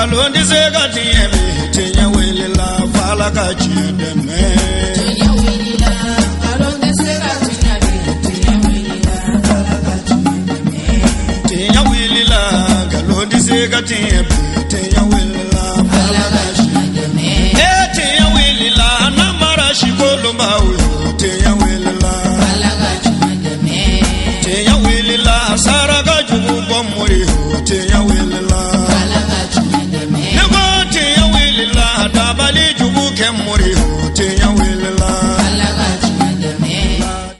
Nkalon tɛ se ka tiɲɛ bi, tiɲɛ wulila f'Ala ka tiɲɛ dɛmɛ. Tiɲɛ wulila, nkalon tɛ se ka tiɲɛ bi, tiɲɛ wulila, Ala ka tiɲɛ dɛmɛ. Tiɲɛ wulila, nkalon tɛ se ka tiɲɛ bi, tiɲɛ wulila f'Ala Ala ka ka tiɲɛ. tiɲɛ dɛmɛ. Ne tiɲɛ wulila, namara sikolonbaw yo, tiɲɛ wulila. Ala ka tiɲɛ dɛmɛ. Tiɲɛ wulila, saraka jugu bɔ mori yo, tiɲɛ wulila. Ala ka tiɲɛ dɛmɛ. Ne ko tiɲɛ wulila, dabali jugu kɛ mori yo, tiɲɛ wulila. Ala ka tiɲɛ dɛmɛ.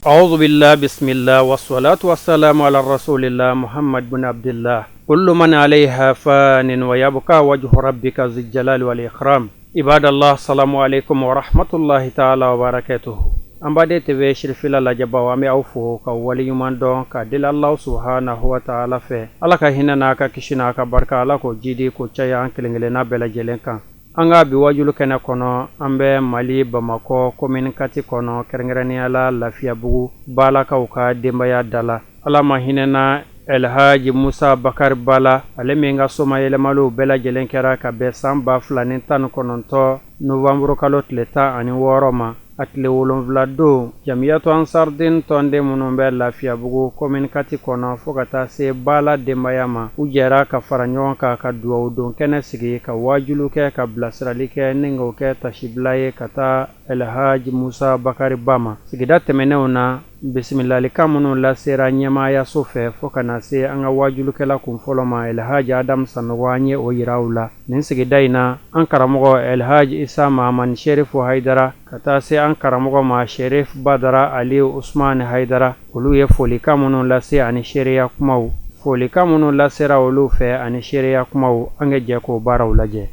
أعوذ بالله بسم الله والصلاة والسلام على رسول الله محمد بن عبد الله كل من عليها فان ويبقى وجه ربك ذي الجلال والإكرام عباد الله السلام عليكم ورحمة الله تعالى وبركاته an baden TV sirifila lajɛbaw an bɛ aw fo ka waleɲuman dɔn ka deli Allahu subhanahu wa ta'ala fɛ Ala ka hinɛ n'a ka kisi n'a ka barika Ala k'o jidi k'o caya an kelen kelenna bɛɛ lajɛlen kan an ka bi wajulu kɛnɛ kɔnɔ an bɛ Mali Bamakɔ commune 4 kɔnɔ kɛrɛnkɛrɛnnenya la Lafiyabugu Balakaw ka denbaya da la Ala ma hinɛna Elhaji Musa Bakari Bala ale min ka somayɛlɛmaliw bɛɛ lajɛlen kɛra ka bɛn san 2019 novembre kalo tile 16 ma a tile 7 don Jamiyatu Ansardin tɔnden minnu bɛ Lafiyabugu commune 4 kɔnɔ fo ka taa se Bala denbaya ma u jɛra ka fara ɲɔgɔn kan ka dugawu don kɛnɛ sigi ka wajulu kɛ ka bilasirali kɛ ni k'o kɛ tasibila ye ka taa Elhaji Musa Bakari Ba ma sigida tɛmɛnenw na bisimilalikan minnu lasera ɲɛmaayaso fɛ fo ka na se an ka wajulukɛla kun fɔlɔ ma Elhaji Adamu Sanogo an ye o yira u la nin sigida in na an karamɔgɔ Elhaji Isa Mahamani Serifu Hayidara ka taa se an karamɔgɔ ma Serif Badara Aliyu Usumani Hayidara olu ye folikan minnu lase ani seereya kumaw folikan minnu lasera olu fɛ ani seereya kumaw an ka jɛ k'o baaraw lajɛ.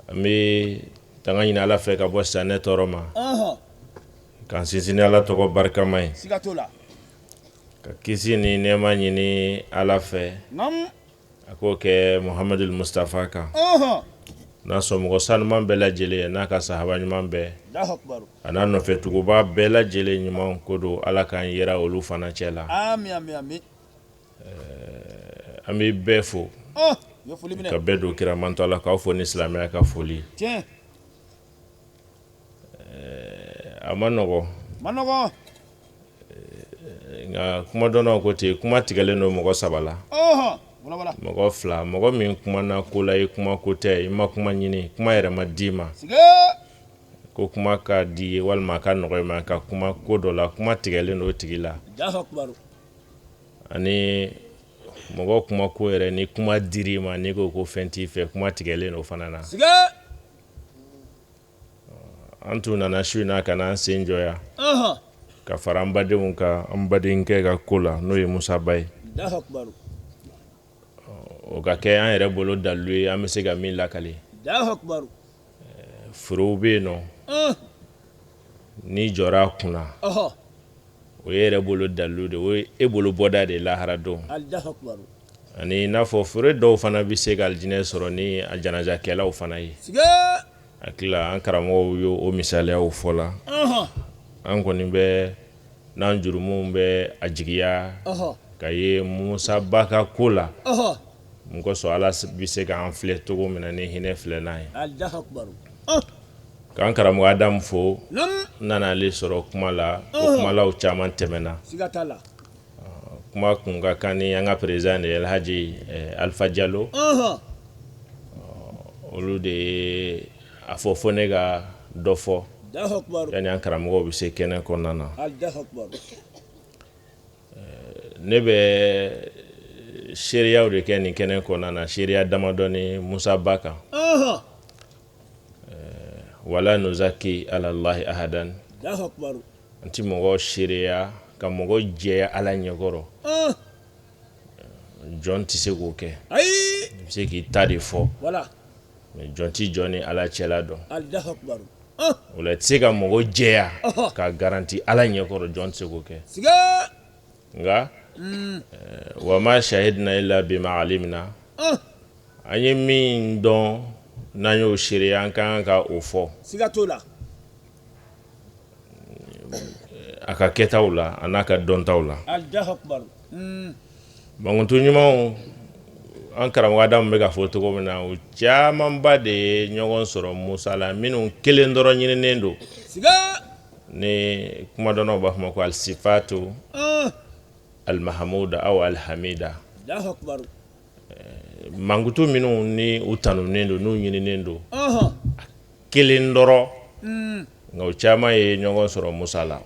An bɛ tanga ɲini Ala fɛ ka bɔ sitanɛ tɔɔrɔ ma. K'an sinsin ni Ala tɔgɔ barikama ye. Siga t'o la. Ka kisi ni nɛɛma ɲini Ala fɛ. Naamu. A k'o kɛ Muhamadul Mustafa kan. N'a sɔmɔgɔ sanuman bɛɛ lajɛlen n'a ka sahaba ɲuman bɛɛ. Alahu akibaru. A n'a nɔfɛ tuguba bɛɛ lajɛlen ɲuman ko don Ala k'an yera olu fana cɛ la. Ami ami ami. An bɛ bɛɛ fo. U ye foli minɛ. Ka bɛɛ don kira mantɔ la k'aw fo ni silamɛya ka foli. Tiɲɛ. A ma nɔgɔ. Ma nɔgɔ. Nka kumadɔnnaw ko ten kuma tigɛlen don mɔgɔ saba la. Wala. Mɔgɔ fila mɔgɔ min kumana ko la i kuma ko tɛ i ma kuma ɲini kuma yɛrɛ ma d'i ma. Ko kuma ka di ye walima a ka nɔgɔ i ma ka kuma ko dɔ la kuma tigɛlen don o tigi la. Ani mɔgɔ kuma ko yɛrɛ ni kuma dir'i ma n'i ko ko fɛn t'i fɛ kuma tigɛlen don o fana na. An tun nana su in na ka na an sen jɔ yan ka fara an badenw kan an badenkɛ ka ko la n'o ye Musa Ba ye. O ka kɛ an yɛrɛ bolo dalilu ye an bɛ se ka min lakale. Forow bɛ yen nɔ n'i jɔra a kunna o ye yɛrɛ bolo dalilu de o ye e bolo bɔda de ye lahara don. Ani n'a fɔ foro dɔw fana bɛ se ka alijinɛ sɔrɔ ni a janajakɛlaw fana ye. Hakili an karamɔgɔw ye o misaliyaw fɔ la an kɔni bɛ n'an jurumuw bɛ a jigiya ka ye Musa Ba ka ko la mun kosɔn Ala bɛ se k'an filɛ cogo min na ni hinɛ filɛ n'a ye k'an karamɔgɔ Adamu fo n nana ale sɔrɔ kuma la o kumalaw caman tɛmɛna kuma kun ka kan ni an ka président de ye Alhaji Alpha Jalo olu de ye a fɔ fo ne ka dɔ fɔ yanni an karamɔgɔw bɛ se kɛnɛ kɔnɔna na ne bɛ seereyaw de kɛ nin kɛnɛ kɔnɔna na seereya damadɔni Musa Ba kan wala nuzaki alallahi ahadan an ti mɔgɔ seereya ka mɔgɔ jɛya Ala ɲɛkɔrɔ jɔn tɛ se k'o kɛ i bɛ se k'i ta de fɔ mais jɔn ti jɔn ni Ala cɛla dɔn o la i tɛ se ka mɔgɔ jɛya ka garanti Ala ɲɛkɔrɔ jɔn tɛ se k'o kɛ nka wa ma shahidna illa bima alimna an ye min dɔn n'an y'o seereya an ka kan ka o fɔ siga t'o la a ka kɛtaw la a n'a ka dɔntaw la mankutu ɲumanw An karamɔgɔ Adamu bɛ k'a fɔ cogo min na, u camanba de ye ɲɔgɔn sɔrɔ Musa la, minnu kelen dɔrɔn ɲininen don. Ni kumadɔnnaw b'a fɔ ma ko alisifatu alimahamuda aw alihamida, mankutu minnu ni u tanunen don, n'u ɲininen don, kelen dɔrɔn. Nka u caman ye ɲɔgɔn sɔrɔ Musa la.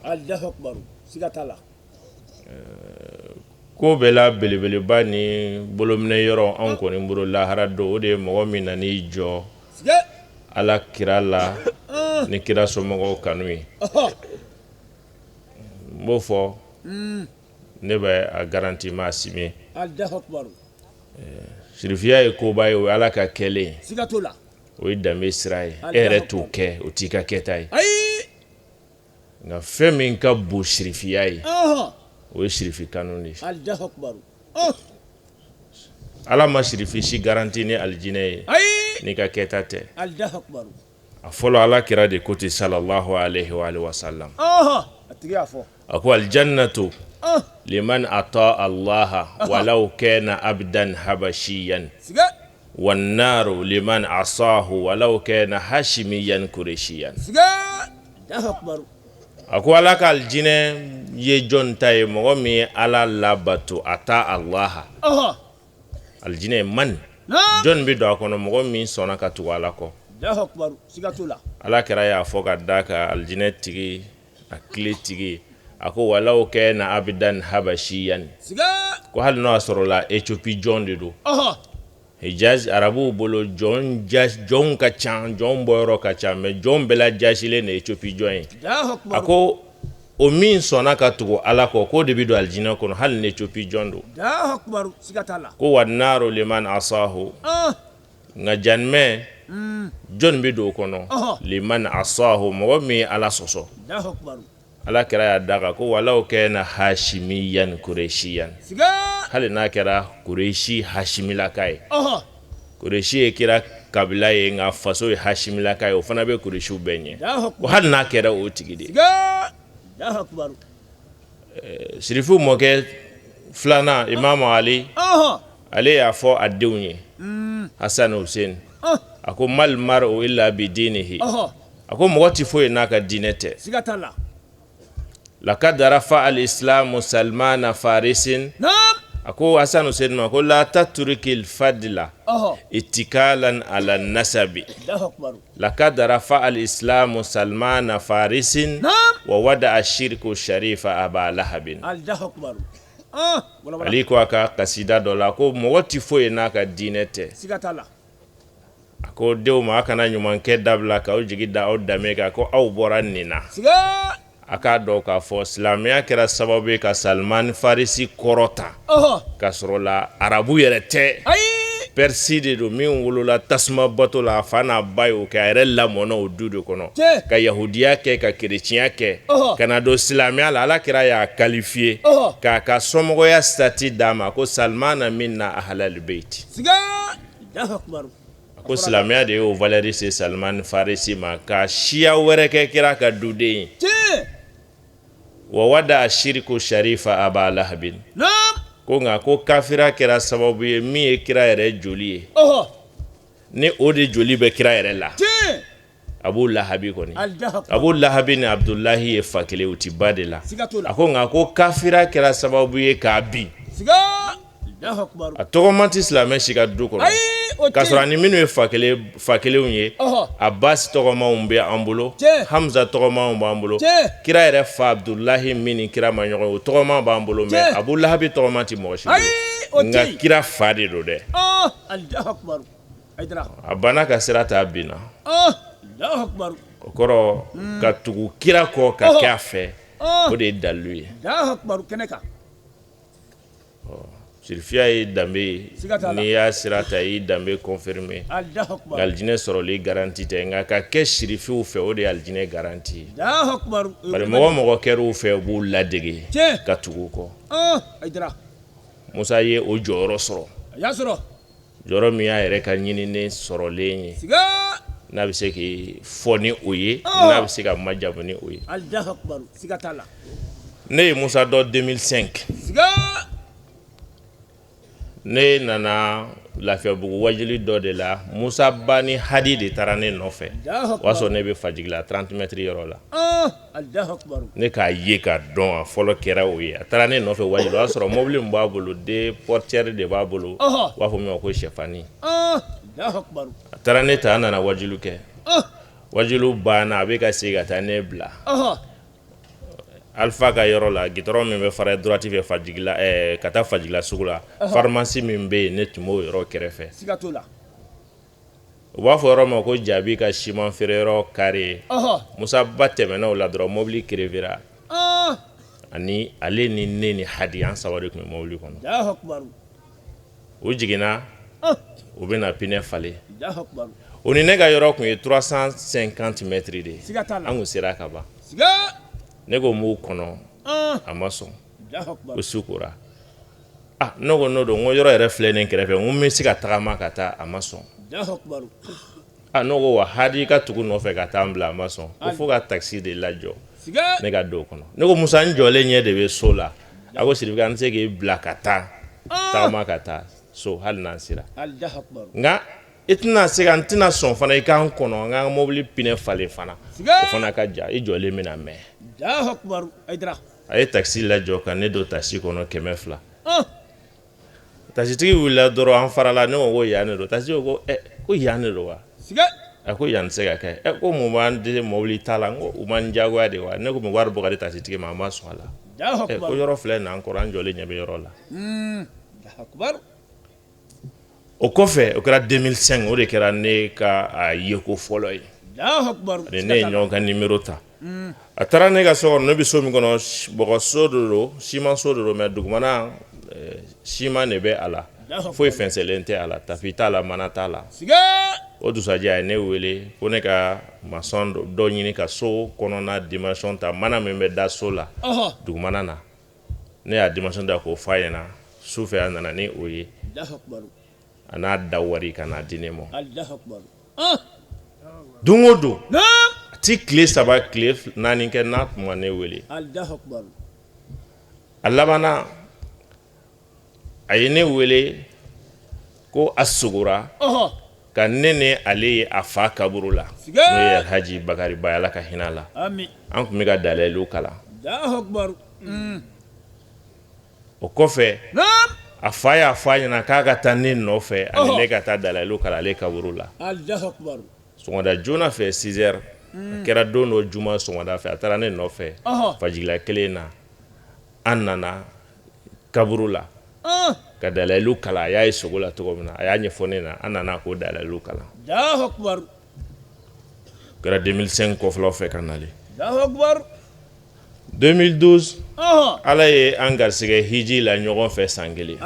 Ko bɛɛ la belebeleba ni bolominɛ yɔrɔ anw kɔni bolo lahara don, o de ye mɔgɔ min nan'i jɔ Ala kira la ni kira somɔgɔw kanu ye. N b'o fɔ, ne bɛ a garanti ma assumer. Sirifiya ye koba ye, o ye Ala ka kɛlen ye, o ye danbe sira ye. E yɛrɛ t'o kɛ, o t'i ka kɛta ye. Nka fɛn min ka bon sirifiya ye, o ye sirifi kanu de ye. Ala ma sirifi si garanti ni alijinɛ ye n'i ka kɛta tɛ. A fɔlɔ, Ala kira de ko ten, sallallahu alaihi wa sallam, a ko alijannatu liman ata allaha walaw kana abdan habashiyan wannaru liman asahu walaw kana hashimiyan kureshiyan. A ko Ala ka alijinɛ ye jɔn ta ye? Mɔgɔ min ye Ala labato, ata allaha. Alijinɛ man, jɔn bɛ don a kɔnɔ? Mɔgɔ min sɔnna ka tugu Ala kɔ. Ala kira y'a fɔ ka da ka alijinɛ tigi a kile tigi, a ko walaw kana abidan habashiyan, ko hali n'o y'a sɔrɔ la Ethiopie jɔn de don. Hijaz, arabuw bolo, jɔn jɔnw ka ca, jɔn bɔyɔrɔ ka ca, mais jɔn bɛɛ la jasilen de Ethiopie jɔn ye. A ko o min sɔnna ka tugu Ala kɔ, k'o de bɛ don alijinɛ kɔnɔ, hali ni Ethiopie jɔn don. Ko wannaru liman asahu, nka janimɛ, jɔn bɛ don o kɔnɔ? Liman asahu, mɔgɔ min ye Ala sɔsɔ. Ala kira y'a da kan ko walaw kana hashimiyan kureshiyan, hali n'a kɛra Kureshi hashimilaka ye. Kureshi ye kira kabila ye, nka faso ye hashimilaka ye, o fana bɛ Kureshiw bɛɛ ɲɛ. Ko hali n'a kɛra o tigi de ye. Sirifu mɔkɛ filanan, Imamu Ali, ale y'a fɔ a denw ye, Hasan, Hussein, a ko mal mar'u illa bi dinihi, a ko mɔgɔ tɛ foyi n'a ka diinɛ tɛ. Lakad rafa al islamu salmana farisin, a ko Hasan Hussein ma ko la tatrukil fadila itikalan ala nasabi. Lakad rafa al islamu salmana farisin wa wada ashirku sharifa aba lahabin. Ali ko a ka kasida dɔ la ko mɔgɔ tɛ foyi n'a ka diinɛ tɛ. A ko denw ma, a kana ɲumankɛ dabila k'aw jigi da aw danbe kan, ko aw bɔra nin na. A k'a dɔn k'a fɔ silamɛya kɛra sababu ye ka Salman Farisi kɔrɔta, ka sɔrɔ la arabu yɛrɛ tɛ, Perse de don, min wolola tasuma bato la. A fa n'a ba y'o kɛ, a yɛrɛ lamɔna o du de kɔnɔ, ka yahudiya kɛ, ka kerecɛnya kɛ, ka na don silamɛya la. Ala kira y'a qualifié k'a ka somɔgɔya statut d'a ma, ko Salmana minna ahlal beyit. A ko silamɛya de y'o valeur se Salman Farisi ma, ka siya wɛrɛ kɛ kira ka duden ye. Wa wada shiriku sharifa aba lahabin, ko nka ko kafira kɛra sababu ye, min ye kira yɛrɛ joli ye, ni o de joli bɛ kira yɛrɛ la, Abu Lahabi kɔni. Abu Lahabi ni Abudulahi ye fa kelen, u ti ba de la. A ko nka ko kafira kɛra sababu ye k'a bin. A tɔgɔma tɛ silamɛ si ka du kɔnɔ, k'a sɔrɔ ani minnu ye fa kelenw ye, Abbas tɔgɔmaw bɛ an bolo, Hamza tɔgɔmaw b'an bolo, kira yɛrɛ fa Abudulahi min ni kira ma ɲɔgɔn ye, o tɔgɔma b'an bolo, mais Abu Lahabi tɔgɔma tɛ mɔgɔ si bolo, nka kira fa de don dɛ. A banna ka sira ta, binna. O kɔrɔ, ka tugu kira kɔ ka kɛ a fɛ, o de ye dalilu ye. Sirifiya ye danbe ye, n'i y'a sira ta, i danbe confirmer. Nka alijinɛ sɔrɔli garanti tɛ, nka ka kɛ sirifiw fɛ, o de ye alijinɛ garanti ye. Bari mɔgɔ mɔgɔ kɛr'u fɛ, u b'u ladege ka tugu u kɔ. Musa ye o jɔyɔrɔ sɔrɔ, jɔyɔrɔ min y'a yɛrɛ ka ɲininen sɔrɔlen ye, n'a bɛ se k'i fɔ ni o ye, n'a bɛ se ka majamu ni o ye. Ne ye Musa dɔn 2005. Ne nana Lafiyabugu wajuli dɔ de la, Musa Ba ni Hadi de taara ne nɔfɛ. O y'a sɔrɔ ne bɛ Fajigila 30 mètres yɔrɔ la. Ne k'a ye k'a dɔn, a fɔlɔ kɛra o ye. A taara ne nɔfɛ wajuli, o y'a sɔrɔ mobili min b'a bolo, deux portières de b'a bolo, u b'a fɔ min ma ko sɛfani. A taara ne ta, an nana wajulu kɛ. Wajulu banna, a bɛ ka segin ka taa ne bila Alifa ka yɔrɔ la, gitɔrɔn min bɛ fara droite fɛ Fajigila, ka taa Fajigila sugu la, pharmacie min bɛ yen, ne tun b'o yɔrɔ kɛrɛfɛ. U b'a fɔ yɔrɔ ma ko Jaabi ka siman feere yɔrɔ carré. Musa Ba tɛmɛna o la dɔrɔn, mobili crevera. Ani ale ni ne ni Hadi, an saba de tun bɛ mobili kɔnɔ. U jiginna, u bɛna pneu falen. O ni ne ka yɔrɔ tun ye 350 mètres de ye. An kun sera ka ban. Ne ko n b'u kɔnɔ, a ma sɔn. Ko su kora. Ah, ne ko n'o don, n ko yɔrɔ yɛrɛ filɛ ne kɛrɛfɛ, n ko n bɛ se ka tagama ka taa, a ma sɔn. Ah, ne ko wa Hadi ka tugu nɔfɛ ka taa n bila, a ma sɔn. Ko fo ka taxi de lajɔ ne ka don o kɔnɔ. Ne ko Musa, n jɔlen ɲɛ de bɛ so la. A ko Sidiki, an tɛ se k'i bila ka taa tagama ka taa so hali n'an sera, nka i tɛna se ka, n tɛna sɔn fana i k'an kɔnɔ an k'an ka mobili pneu falen fana, o fana ka ja, i jɔlen bɛna mɛn. A ye taxi lajɔ ka ne don taxi kɔnɔ, 200. Taxitigi wulila dɔrɔn, an farala. Ne ko yan de don. Taxi ko ko yan de don wa? A ko yan tɛ se ka kɛ. Ɛ, ko mun b'an dɛsɛ mobili ta la? N ko u m'an diyagoya de wa? Ne ko wari bɔ ka di taxitigi ma, a ma sɔn a la. Ko yɔrɔ filɛ nin an kɔrɔ, an jɔlen ɲɛ bɛ yɔrɔ la. O kɔfɛ, o kɛra 2005, o de kɛra ne ka a yeko fɔlɔ ye. Ani ne ye ɲɔgɔn ka numéro ta. A taara ne ka so kɔnɔ, ne bɛ so min kɔnɔ, bɔgɔso de don, simanso de don, mais dugumana siman de bɛ a la, foyi fɛnsɛlen tɛ a la, tapis t'a la, mana t'a la. O dugusajɛ, a ye ne wele ko ne ka maçon dɔ ɲini ka so kɔnɔna dimension ta, mana min bɛ da so la dugumana na. Ne y'a dimension da k'o f'a ɲɛna. Su fɛ, a nana ni o ye, a n'a da wari ka n'a di ne ma. Don o don, a ti tile 3, tile 4 kɛ n'a tun ma ne wele. A labanna, a ye ne wele ko a sugora ka ne ni ale ye a fa kaburu la, n'o ye Alhaji Bakari Ba, Ala ka hinɛ a la. An tun bɛ ka dalayilu kalan. O kɔfɛ, a fa y'a fɔ a ɲɛna k'a ka taa ne nɔfɛ, ani ne ka taa dalayilu kalan ale kaburu la sɔgɔmada joona fɛ, 6 heures. A kɛra don dɔ juma sɔgɔmada fɛ, a taara ne nɔfɛ Fajigila kelen na. An nana kaburu la ka dalayilu kalan. A y'a ye sogo la cogo min na, a y'a ɲɛfɔ ne na, an nana k'o dalayilu kalan. O kɛra 2005 kɔfɛlaw fɛ ka nalen. 2012, Ala ye an garisɛgɛ hiji la ɲɔgɔn fɛ san kelen,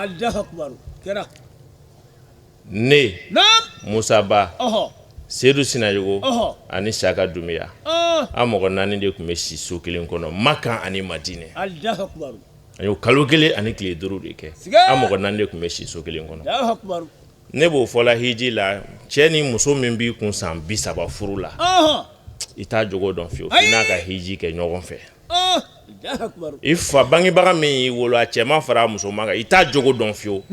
ne, Musa Ba, Sedu Sinayogo ani Saka Dunbiya. An mɔgɔ naani de tun bɛ si so kelen kɔnɔ Makan ani Madinɛ. An y'o kalo 1 ani tile 5 de kɛ. An mɔgɔ naani de tun bɛ si so kelen kɔnɔ. Ne b'o fɔla hiji la, cɛ ni muso min b'i kun san 30 furu la, i t'a jogo dɔn fiyewu f'i n'a ka hiji kɛ ɲɔgɔn fɛ. I fa bangebaga min y'i wolo, a cɛman fara a musoman kan, i t'a jogo dɔn fiyewu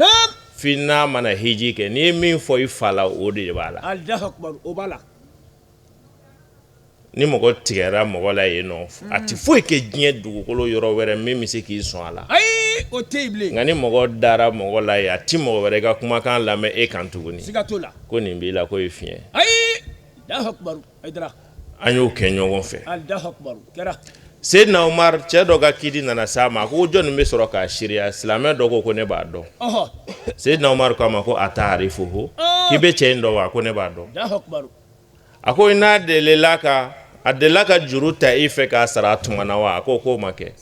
f'i n'a mana hiji kɛ. N'i ye min fɔ i fa la, o de b'a la. Ni mɔgɔ tigɛra mɔgɔ la yen nɔ, a tɛ foyi kɛ diɲɛ dugukolo yɔrɔ wɛrɛ min bɛ se k'i sɔn a la. Ayi, o tɛ yen bilen. Nka ni mɔgɔ dara mɔgɔ la yen, a tɛ mɔgɔ wɛrɛ ka kumakan lamɛn e kan tuguni. Siga t'o la. Ko nin b'i la, k'o ye fiɲɛ. Ayi, Alahu akibaru Hayidara. An y'o kɛ ɲɔgɔn fɛ. Alahu akibaru kɛra. Seydina Umar, cɛ dɔ ka kiti nana s'a ma. A ko jɔnni bɛ sɔrɔ k'a seereya? Silamɛ dɔ ko ne b'a dɔn. Seydina Umar ko a ma ko ata'arifuhu, k'i bɛ cɛ in dɔn wa? A ko ne b'a dɔn. Alahu akibaru. A ko i n'a delila ka, a delila ka juru ta i fɛ k'a sara a tuma na wa? A ko k'o ma kɛ.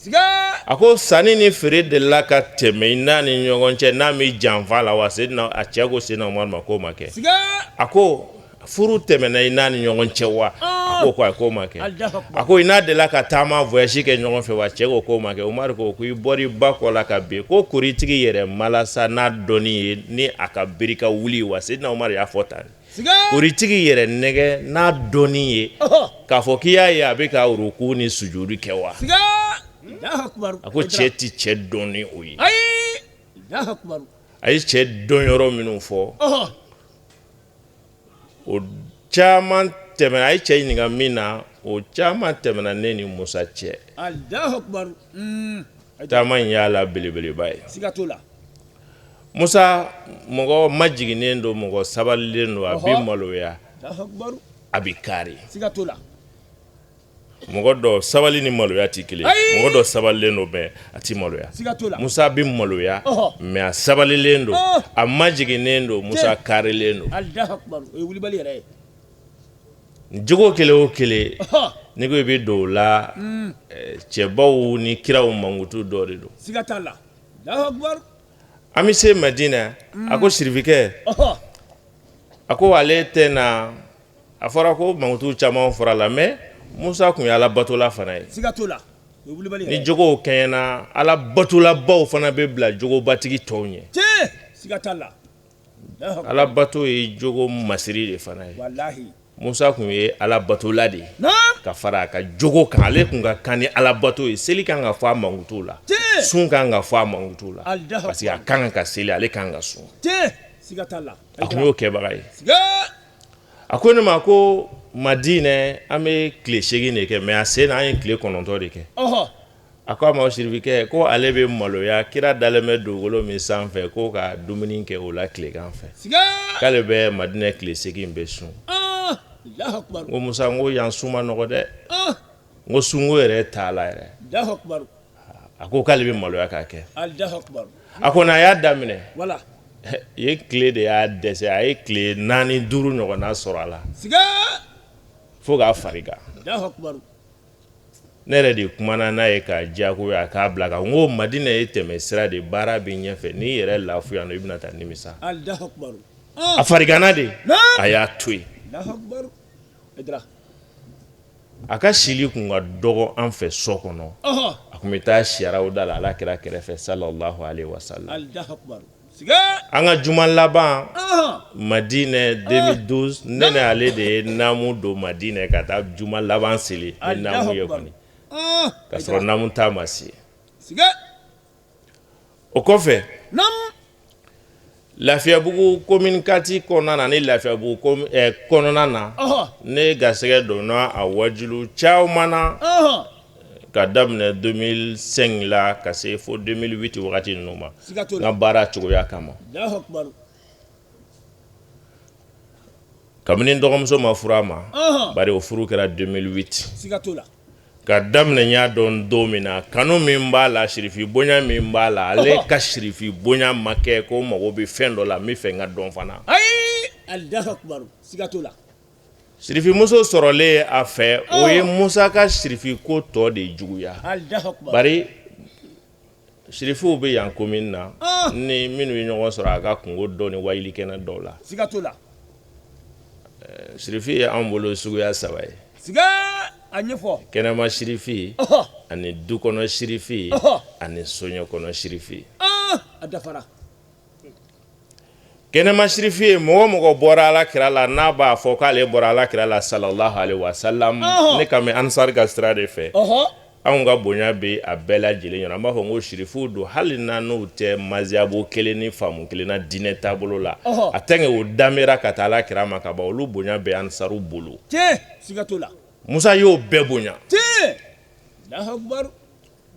A ko sanni ni feere delila ka tɛmɛ i n'a ni ɲɔgɔn cɛ n'a m'i janfa la wa? Seydina, a cɛ ko Seydina Umaru ma k'o ma kɛ. A ko furu tɛmɛna i n'a ni ɲɔgɔn cɛ wa? A ko ko ayi, k'o ma kɛ. A ko i n'a delila ka taama voyage kɛ ɲɔgɔn fɛ wa? Cɛ ko k'o ma kɛ. Umaru ko ko i bɔra i ba kɔ la ka bin, ko koritigi yɛrɛ malasa n'a dɔnni ye ni a ka biri ka wuli wa? Seydina Umaru y'a fɔ tan. Koritigi yɛrɛ nɛgɛ n'a dɔnni ye k'a fɔ k'i y'a ye a bɛ ka ruku ni sujudi kɛ wa? A ko cɛ tɛ cɛ dɔn ni o ye. A ye cɛ dɔn yɔrɔ minnu fɔ, o caman tɛmɛna. A ye cɛ ɲininka min na, o caman tɛmɛna ne ni Musa cɛ. Taama in y'a la belebeleba ye. Siga t'o la. Musa mɔgɔ majiginnen don, mɔgɔ sabalilen don, a bɛ maloya, a bɛ kari. Siga t'o la. Mɔgɔ dɔ sabali ni maloya tɛ kelen. Mɔgɔ dɔ sabalilen don mais a tɛ maloya. Musa bɛ maloya mais a sabalilen don, a majiginnen don. Musa karilen don. O ye wulibali yɛrɛ ye. Jogo kelen o kelen, n'i ko i bɛ don o la, cɛbaw ni kiraw mankutu dɔ de don. Siga t'a la. An bɛ se Madina. A ko sirifikɛ, a ko ale tɛ na. A fɔra ko mankutu caman fɔra la, mais Musa tun ye Ala batola fana ye. Siga t'o la. Ni jogow kɛɲɛna, Ala batolabaw fana bɛ bila jogobatigi tɔw ɲɛ. Tiɲɛ, siga t'a la. Ala bato ye jogo masiri de fana ye. Walahi. Musa tun ye Ala batola de ye ka fara a ka jogo kan. Ale tun ka kan ni Ala bato ye. Seli kan ka fɔ a mankutu la, sun kan ka fɔ a mankutu la, parce que a kan ka seli, ale kan ka sun. Tiɲɛ, siga t'a la. A tun y'o kɛbaga ye. A ko ne ma ko Madinɛ, an bɛ tile 8 de kɛ, mais a sen na an ye tile 9 de kɛ. A ko a ma, sirifikɛ, ko ale bɛ maloya, kira dalen bɛ dugukolo min sanfɛ, ko ka dumuni kɛ o la tilegan fɛ, k'ale bɛ Madinɛ tile 8 bɛɛ sun. N ko Musa, n ko yan sun man nɔgɔ dɛ, n ko sunko yɛrɛ t'a la yɛrɛ. A ko k'ale bɛ maloya k'a kɛ. A kɔni a y'a daminɛ yen, tile de y'a dɛsɛ. A ye tile 4 5 ɲɔgɔnna sɔrɔ a la fo k'a farigan. Ne yɛrɛ de kumana n'a ye k'a diyagoya a k'a bila kan. N ko Madinɛ ye tɛmɛ sira de, baara bɛ ɲɛfɛ, n'i yɛrɛ lafiya i bɛna taa nimisa. A fariganna de, a y'a to yen. A ka sili kun ka dɔgɔ an fɛ so kɔnɔ. A tun bɛ taa si arawda la Ala kira kɛrɛfɛ, sallallahu alaihi wasallam. An ka juma laban Madinɛ 2012, ne ni ale de ye naamu don Madinɛ ka taa juma laban seli ni naamu ye kɔni, ka sɔrɔ naamu ta ma se. O kɔfɛ, Lafiyabugu commune 4 kɔnɔna na ni Lafiyabugu kɔnɔna na, ne garisɛgɛ donna a wajulu caman na ka daminɛ 2005 la ka se fo 2008 wagati ninnu ma, n ka baara cogoya kama. Kabini n dɔgɔmuso ma furu a ma, bari o furu kɛra 2008, ka daminɛ n y'a dɔn don min na, kanu min b'a la, sirifi bonya min b'a la, ale ka sirifi bonya ma kɛ ko mago bɛ fɛn dɔ la n bɛ fɛ n ka dɔn fana. Siga t'o la. Sirifimuso sɔrɔlen a fɛ, o ye Musa ka sirifi ko tɔ de juguya, bari sirifiw bɛ yan commune na ni minnu ye ɲɔgɔn sɔrɔ a ka kunko dɔ ni wayili kɛnɛ dɔw la. Siga t'o la. Sirifi ye anw bolo suguya saba ye. A ɲɛfɔ. Kɛnɛma sirifi ani du kɔnɔ sirifi ani soɲɛ kɔnɔ sirifi. A dafara. Kɛnɛma sirifi ye mɔgɔ mɔgɔ bɔra Ala kira la, n'a b'a fɔ k'ale bɔra Ala kira la sallallahu alaihi wasallam, ne ka mɛn ansari ka sira de fɛ, anw ka bonya bɛ a bɛɛ lajɛlen ɲɔgɔn. An b'a fɔ ko sirifuw don, hali n'a n'u tɛ maziyabu kelen ni faamu kelen na diinɛ taabolo la, a tɛ o danbera ka taa Ala kira ma ka ban, olu bonya bɛ ansaru bolo. Siga t'o la. Musa y'o bɛɛ bonya.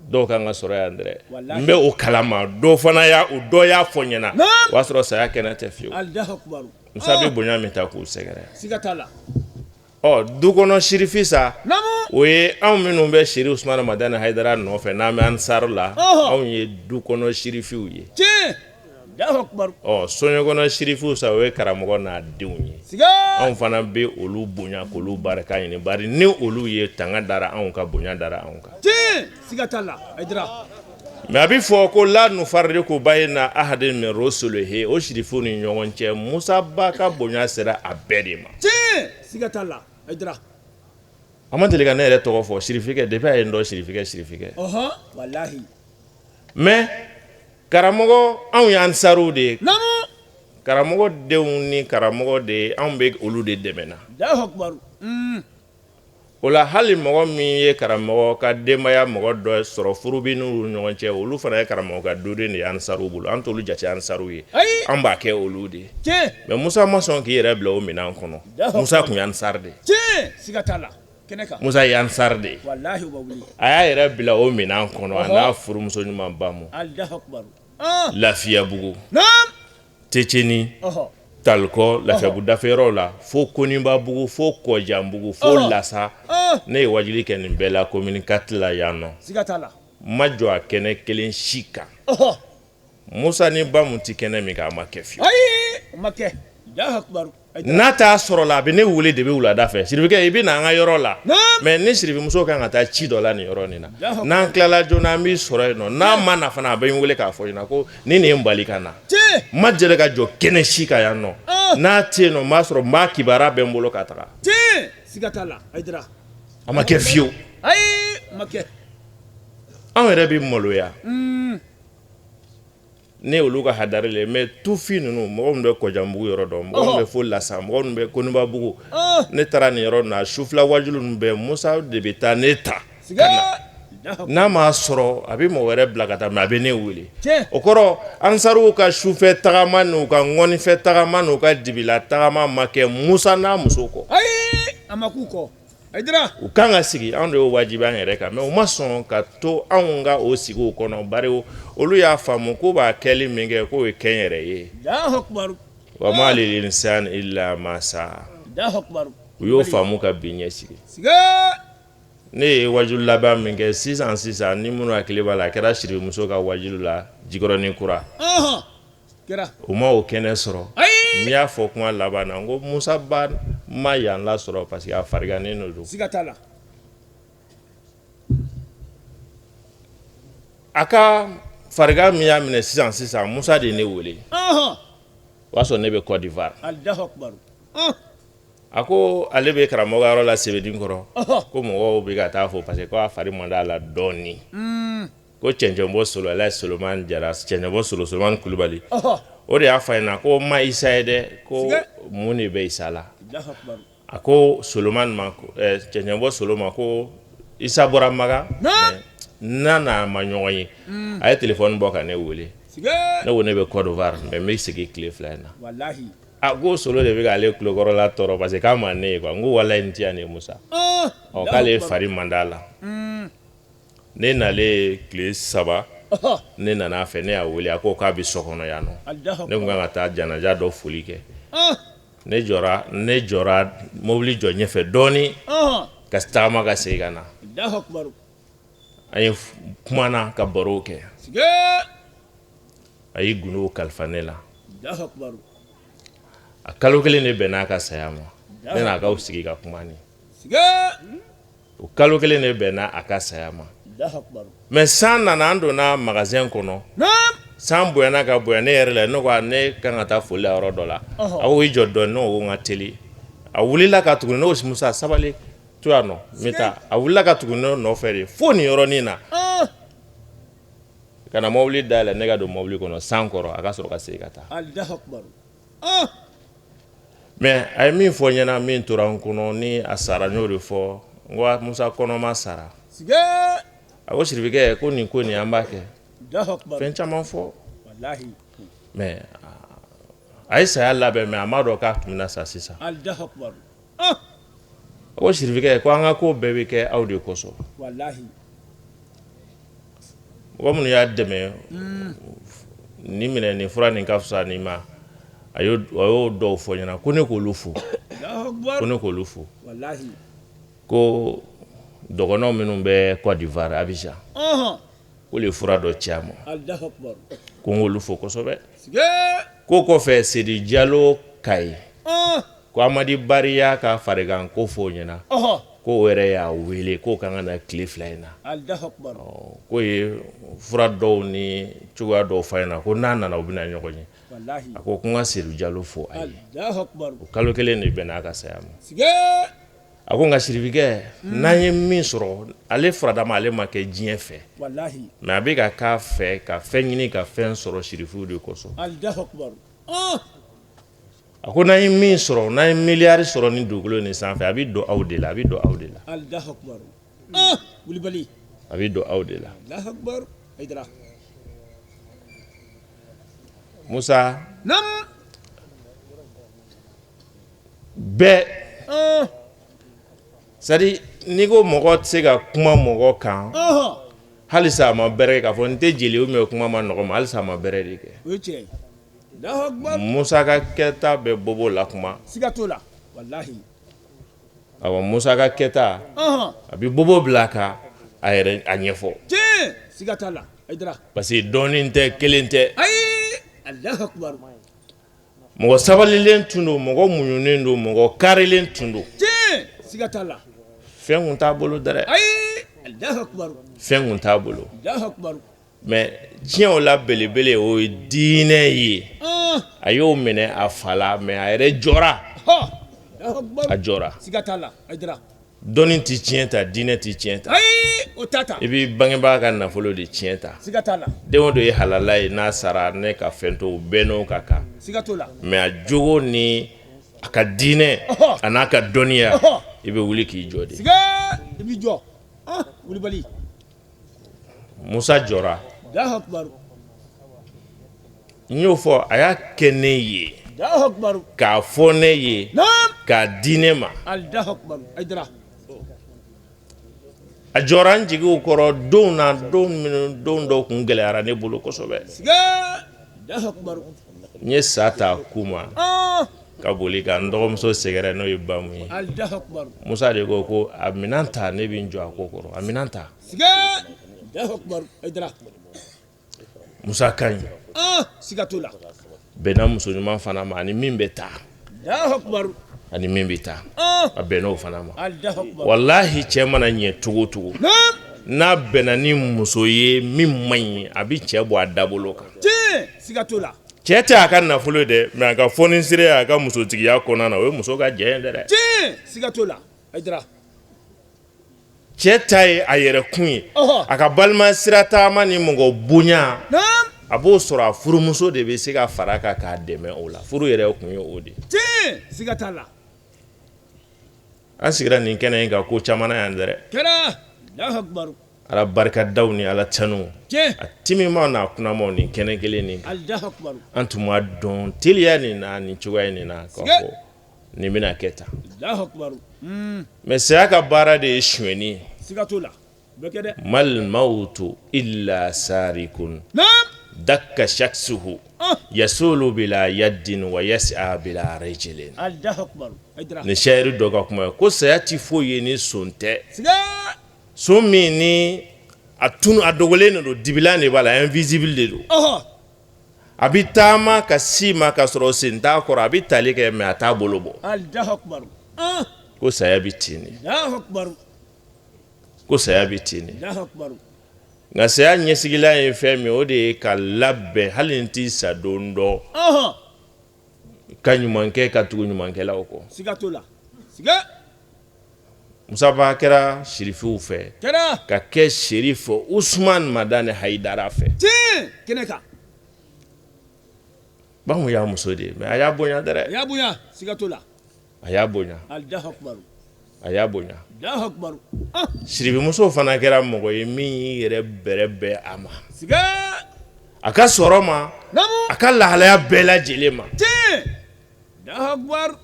Dɔw kan ka sɔrɔ yan dɛ, n bɛ o kalama. Dɔw fana y'a o dɔ y'a fɔ n ɲɛna, o y'a sɔrɔ saya kɛnɛ tɛ fiyewu. Musa bɛ bonya min ta k'u sɛgɛrɛ. Ɔ, du kɔnɔ sirifi sa, o ye anw minnu bɛ Seri Usumana Madani Hayidara nɔfɛ, n'an bɛ ansaru la, anw ye du kɔnɔ sirifiw ye. Ɔ, soɲɛkɔnɔ sirifiw sa, o ye karamɔgɔ n'a denw ye. Anw fana bɛ olu bonya k'olu barika ɲini, bari ni olu ye tanga dara anw kan, bonya dara anw kan. Mais a bɛ fɔ ko la nufarriqu bayna ahadin min rusulihi, o sirifiw ni ɲɔgɔn cɛ, Musa ba ka bonya sera a bɛɛ de ma. A ma deli ka ne yɛrɛ tɔgɔ fɔ sirifikɛ, depuis a ye n dɔn sirifikɛ sirifikɛ. Mais karamɔgɔ, anw ye ansaruw de ye, karamɔgɔ denw ni karamɔgɔ de ye, anw bɛ olu de dɛmɛ na. O la hali mɔgɔ min ye karamɔgɔ ka denbaya mɔgɔ dɔ sɔrɔ furu bɛ n'u ɲɔgɔn cɛ, olu fana ye karamɔgɔ ka duden de ye ansaruw bolo. An t'olu jate ansaruw ye, an b'a kɛ olu de ye. Mais Musa ma sɔn k'i yɛrɛ bila o minɛn kɔnɔ. Musa tun ye ansari de ye. Siga t'a la. Musa ye ansari de ye. A y'a yɛrɛ bila o minɛn kɔnɔ, a n'a furumuso ɲuman Bamu. Lafiyabugu, Teceni, Talikɔ, Lafiyabugu dafɛ yɔrɔ la, fo Konibabugu, fo Kɔjanbugu, fo Lasa. Ne ye wajuli kɛ nin bɛɛ la commune 4 la yan nɔ. N ma jɔ a kɛnɛ kelen si kan. Musa ni Bamu tɛ kɛnɛ min kan, a ma kɛ fiyewu. N'a t'a sɔrɔ la, a bɛ ne wele de bɛ wulada fɛ, sirifukɛ, i bɛ na an ka yɔrɔ la, mais ni sirifimuso kan ka taa ci dɔ la nin yɔrɔ nin na, n'an tilala joona, an b'i sɔrɔ yen nɔ. N'a ma na fana, a bɛ n wele k'a fɔ n ɲɛna ko ni nin ye n bali ka na. N ma deli ka jɔ kɛnɛ si kan yan nɔ. N'a tɛ yen nɔ, n b'a sɔrɔ n b'a kibaruya bɛ n bolo ka taga. A ma kɛ fiyewu. Anw yɛrɛ bɛ maloya. Ne olu ka hadari le, mais tufin ninnu, mɔgɔ min bɛ Kɔjanbugu yɔrɔ dɔn, mɔgɔ min bɛ fo Lasa, mɔgɔ min bɛ Konibabugu, ne taara nin yɔrɔ na sufila wajulu ninnu bɛɛ, Musa de bɛ taa ne ta n'a m'a sɔrɔ, a bɛ mɔgɔ wɛrɛ bila ka taa, mais a bɛ ne wele. O kɔrɔ, ansaruw ka sufɛ tagama n'u ka ŋɔnifɛ tagama n'u ka dibila tagama ma kɛ Musa n'a muso kɔ. A ma k'u kɔ. U kan ka sigi, anw de y'o wajibi an yɛrɛ kan, mais u ma sɔn ka to anw ka o sigiw kɔnɔ, bari olu y'a faamu k'u b'a kɛli min kɛ, k'o ye kɛnyɛrɛ ye. Wa ma lil insani illa ma saa. U y'o faamu ka bi ɲɛsigi. Ne ye wajulu laban min kɛ sisan sisan, ni minnu hakili b'a la, a kɛra sirimuso ka wajulu la Jikɔrɔni Kura. U ma o kɛnɛ sɔrɔ. N y'a fɔ kuma laban na, n ko Musa Ba ma yan lasɔrɔ parce que a farigannen don. A ka farigan min y'a minɛ sisan sisan, Musa de ye ne wele. O y'a sɔrɔ ne bɛ Côte d'Ivoire. A ko ale bɛ karamɔgɔ yɔrɔ la Sebeninkɔrɔ, ko mɔgɔw bɛ ka taa fo parce que ko a fari man d'a la dɔɔnin. Ko cɛncɛnbɔ solo, ala Solomani Jara, cɛncɛnbɔ solo Solomani Kulubali, o de y'a fɔ a ɲɛna ko ma Isa ye dɛ, ko mun de bɛ Isa la? A ko Solomani ma, cɛncɛnbɔ solo ma, ko Isa bɔra Makan, n'a n'a ma ɲɔgɔn ye. A ye téléphone bɔ ka ne wele. Ne ko ne bɛ Côte d'Ivoire, mais n bɛ segin tile 2 in na. A ko solo de bɛ k'ale tulokɔrɔla tɔɔrɔ parce que k'a ma ne ye quoi. N ko walayi n tɛ yan de Musa. Ɔ, k'ale fari man d'a la. Ne nalen tile 3, ne nana a fɛ, ne y'a wele, a ko k'a bɛ so kɔnɔ yan nɔ. Ne tun kan ka taa janaja dɔ foli kɛ. Ne jɔra mobili jɔ ɲɛfɛ dɔɔnin ka tagama ka segin ka na. An ye kumana ka baro kɛ. A y'i gundo kalifa ne la. A kalo kelen de bɛnna a ka saya ma. Ne n'a k'aw sigi ka kuma ni. O kalo kelen de bɛnna a ka saya ma. Mais san nana, an donna magasin kɔnɔ, san bonyana ka bonya ne yɛrɛ la. Ne ko ne kan ka taa foli la yɔrɔ dɔ la. A ko i jɔ dɔɔnin. Ne ko n ka teli. A wulila ka tugu ne. Ko Musa, sabali, to yan nɔ, n bɛ taa. A wulila ka tugu ne nɔfɛ de fo nin yɔrɔnin na, ka na mobili dayɛlɛ, ne ka don mobili kɔnɔ san kɔrɔ, a ka sɔrɔ ka segin ka taa. Mais a ye min fɔ ɲɛna, min tora n kɔnɔ ni a sara, n y'o de fɔ. N ko Musa kɔnɔma sara. A ko sirifikɛ, ko nin ko nin, an b'a kɛ fɛn caman fɔ. Mais a ye saya labɛn, mais a m'a dɔn k'a tun bɛna sa sisan. A ko sirifikɛ, ko an ka ko bɛɛ bɛ kɛ aw de kosɔn. Mɔgɔ minnu y'a dɛmɛ nin minɛ, nin fura nin ka fisa nin ma, a y'o dɔw fɔ ɲɛna, ko ne k'olu fo, ko ne k'olu fo, ko dɔgɔnɔw minnu bɛ Côte d'Ivoire, Abidjan, k'olu ye fura dɔ ci a ma, ko n k'olu fo kosɛbɛ. Ko kɔfɛ, Sedi Jalo Kayi, ko Amadi Bari y'a ka farigan ko fɔ o ɲɛna, ko o yɛrɛ y'a wele k'o kan ka na tile 2 in na, k'o ye fura dɔw ni cogoya dɔw f'a ɲɛna, ko n'a nana u bɛna ɲɔgɔn ye. A ko ko n ka Sedu Jalo fo a ye. O kalo kelen de bɛnna a ka saya ma. A ko nka sirifikɛ, n'an ye min sɔrɔ, ale furadama, ale ma kɛ diɲɛ fɛ, mais a bɛ ka k'a fɛ ka fɛn ɲini ka fɛn sɔrɔ sirifuw de kosɔn. A ko n'an ye min sɔrɔ, n'an ye miliyari sɔrɔ ni dugukolo nin sanfɛ, a bɛ don aw de la, a bɛ don aw de la. Alahu akibaru. Ah, wulibali. A bɛ don aw de la. Alahu akibaru. Hayidara. Musa. Nam. Bɛɛ. Ah. C'est à dire n'i ko mɔgɔ tɛ se ka kuma mɔgɔ kan. Ɔhɔn. Halisa a ma bɛrɛ kɛ k'a fɔ n tɛ jeli ou bien kuma ma nɔgɔ ma, halisa a ma bɛrɛ de kɛ. O ye tiɲɛ ye. Alahu akibaru. Musa ka kɛta bɛ bobo la kuma. Siga t'o la. Walahi. Awɔ, Musa ka kɛta. Ɔhɔn. A bɛ bobo bila ka a yɛrɛ a ɲɛfɔ. Tiɲɛ. Siga t'a la. Hayidara. Parce que dɔɔnin tɛ, kelen tɛ. Ayi. Alahu akibaru. Mɔgɔ sabalilen tun don, mɔgɔ muɲunen don, mɔgɔ karilen tun don. Tiɲɛ. Siga t'a la. Fɛn kun t'a bolo dɛrɛ. Ayi. Alahu akibaru. Fɛn kun t'a bolo. Alahu akibaru. Mais tiɲɛ o la belebele o ye diinɛ ye. A y'o minɛ a fa la, mais a yɛrɛ jɔra. Alahu akibaru. A jɔra. Siga t'a la. Hayidara. Dɔnni tɛ tiɲɛ ta, diinɛ tɛ tiɲɛ ta. Ayi, o t'a ta. I b'i bangebaa ka nafolo de tiɲɛ ta. Siga t'a la. Den o don ye halala ye, n'a sara ne ka fɛn to, o bɛɛ n'o ka kan. Siga t'o la. Mais a jogo ni a ka diinɛ a n'a ka dɔnniya, i bɛ wuli k'i jɔ de. Siga, i b'i jɔ. Wulibali. Musa jɔra. Alahu akibaru. N y'o fɔ, a y'a kɛ ne ye. Alahu akibaru. K'a fɔ ne ye. Naam. K'a di ne ma. Alahu akibaru. Hayidara. A jɔra n jigiw kɔrɔ don na, don minnu, don dɔw kun gɛlɛyara ne bolo kosɛbɛ. Siga. Alahu akibaru. N ye sa ta ku ma. Ka boli ka n dɔgɔmuso sɛgɛrɛ, n'o ye Bamu ye. Alahu akibaru. Musa de ko ko a minɛn ta, ne bɛ n jɔ a ko kɔrɔ, a minɛn ta. Siga. Alahu akibaru. Hayidara. Musa ka ɲi. Siga t'o la. Bɛnna muso ɲuman fana ma, ani min bɛ taa. Alahu akibaru. Ani min bɛ taa. A bɛnna o fana ma. Alahu akibaru. Walahi cɛ mana ɲɛ cogo o cogo. Naam. N'a bɛnna ni muso ye min man ɲi, a bɛ cɛ bɔ a dabolo kan. Tiɲɛ. Siga t'o la. Cɛ tɛ a ka nafolo dɛ, mais a ka fɔnisire a ka musotigiya kɔnɔna na, o ye muso ka jɛ ye dɛ. Tiɲɛ. Siga t'o la. Hayidara. Cɛ ta ye a yɛrɛ kun ye. A ka balima sira taama ni mɔgɔ bonya. Naam. A b'o sɔrɔ a furumuso de bɛ se ka fara kan k'a dɛmɛ o la. Furu yɛrɛ kun ye o de ye. Tiɲɛ. Siga t'a la. An sigira nin kɛnɛ in kan ko caman na yan dɛ. Kɛra. Alahu akibaru. Ala barikadaw ni ala tanu. Tiɲɛ. A timimaw n'a kunamaw nin kɛnɛ kelen nin kan. Alahu akibaru. An tun ma dɔn teliya nin na, nin cogoya nin na k'a fɔ nin bɛna kɛ tan. Alahu akibaru. Mais saya ka baara de ye sonyɛni ye. Siga t'o la. O bɛ kɛ dɛ. Mal mawtu illa sarikun. Naam. Dakka shaksuhu. Yasulu bila yaddin wa yas'a bila rijlin. Alahu akibaru. Hayidara. Nin shayiri dɔ ka kuma ye ko saya ti foyi ye ni son tɛ. Siga. Son min ni a tunu, a dogolen de don, dibilan de b'a la, invisible de don. A bɛ taama ka s'i ma ka sɔrɔ sen t'a kɔrɔ, a bɛ tali kɛ mais a t'a bolo bɔ. Alahu akibaru. Ko saya bɛ ten de. Alahu akibaru. Ko saya bɛ ten de. Alahu akibaru. Nka saya ɲɛsigilan ye fɛn min, o de ye ka labɛn hali n t'i sa don dɔn. Ka ɲuman kɛ, ka tugu ɲumankɛlaw kɔ. Siga t'o la. Siga. Musaba kɛra sirifiw fɛ. Kɛra. Ka kɛ Serif Usman Madani Hayidara fɛ. Tiɲɛ. Kɛnɛ kan. Bamu y'a muso de ye, mais a y'a bonya dɛ. A y'a bonya, siga t'o la. A y'a bonya. Alahu akibaru. A y'a bonya. Alahu akibaru. Sirifimuso fana kɛra mɔgɔ ye min y'i yɛrɛ bɛrɛ bɛn a ma. Siga. A ka sɔrɔ ma. Naamu. A ka lahalaya bɛɛ lajɛlen ma. Tiɲɛ. Alahu akibaru.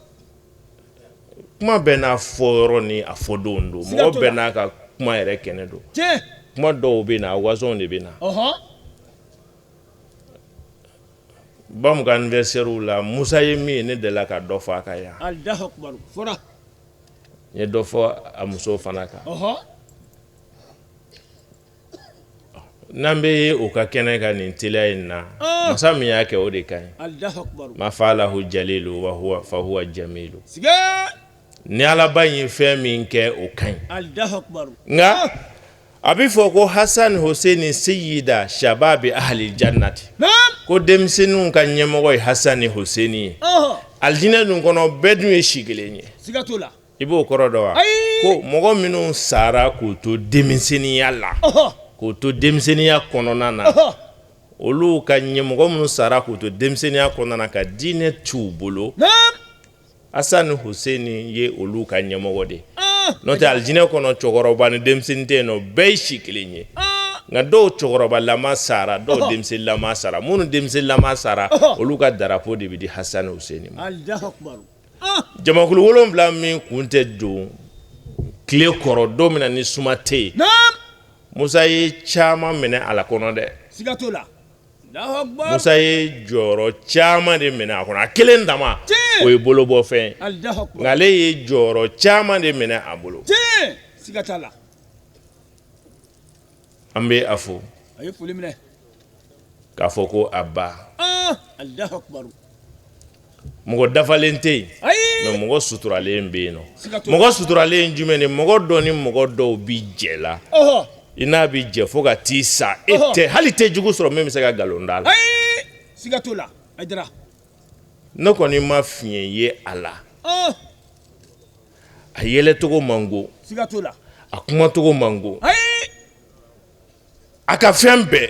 Kuma bɛɛ n'a fɔyɔrɔ ni a fɔdon don. Mɔgɔ bɛɛ n'a ka kuma yɛrɛ kɛnɛ don. Tiɲɛ. Kuma dɔw bɛ na, a wason de bɛ na. Bamu ka anniversaire la, Musa ye min ye, ne delila ka dɔ fɔ a kan yan. Alahu akibaru. Fɔra. N ye dɔ fɔ a muso fana kan. N'an bɛ o ka kɛnɛ kan nin teliya in na, masa min y'a kɛ o de ka ɲi. Alahu akibaru. Ma faalahu jalilu wa huwa fa huwa jamilu. Siga. Ni Alaba in ye fɛn min kɛ, o ka ɲi. Alahu akibaru. Nka a bɛ fɔ ko Hasan Hussein seyida shababi ahli jannati. Naam. Ko denmisɛnninw ka ɲɛmɔgɔ ye Hasan ni Hussein ye. Alijinɛ dun kɔnɔ bɛɛ dun ye si kelen ye. Siga t'o la. I b'o kɔrɔ dɔn wa? Ayi. Ko mɔgɔ minnu sara k'u to denmisɛnninya la. K'u to denmisɛnninya kɔnɔna na. Olu ka ɲɛmɔgɔ minnu sara k'u to denmisɛnninya kɔnɔna na ka diinɛ t'u bolo, Hassan Hussein ye olu ka ɲɛmɔgɔ de ye. N'o tɛ alijinɛ kɔnɔ cɛkɔrɔba ni denmisɛnnin tɛ yen nɔ, bɛɛ ye si kelen ye. Nka dɔw cɛkɔrɔbalama sara, dɔw denmisɛnninlama sara. Minnu denmisɛnninlama sara, olu ka darapo de bɛ di Hassan Hussein ma. Jamakulu wolonwula min kun tɛ don tile kɔrɔ don min na ni suma tɛ yen, Musa ye caman minɛ a la kɔnɔ dɛ. Siga t'o la. Musa ye jɔyɔrɔ caman de minɛ a kɔnɔ, a kelen dama o ye bolobɔfɛn ye, nka ale ye jɔyɔrɔ caman de minɛ a bolo. Siga t'a la. An bɛ a fo. A ye foli minɛ. K'a fɔ ko a ba. Mɔgɔ dafalen tɛ yen, mais mɔgɔ suturalen bɛ yen nɔ. Mɔgɔ suturalen jumɛn ni mɔgɔ dɔ ni mɔgɔ dɔw bɛ jɛ la, i n'a bɛ jɛ fo ka t'i sa, e tɛ hali tɛ jugu sɔrɔ min bɛ se ka nkalon da la. Siga t'o la, Hayidara. Ne kɔni ma fiɲɛ ye a la. A yɛlɛcogo man go. Siga t'o la. A kumacogo man go. A ka fɛn bɛɛ.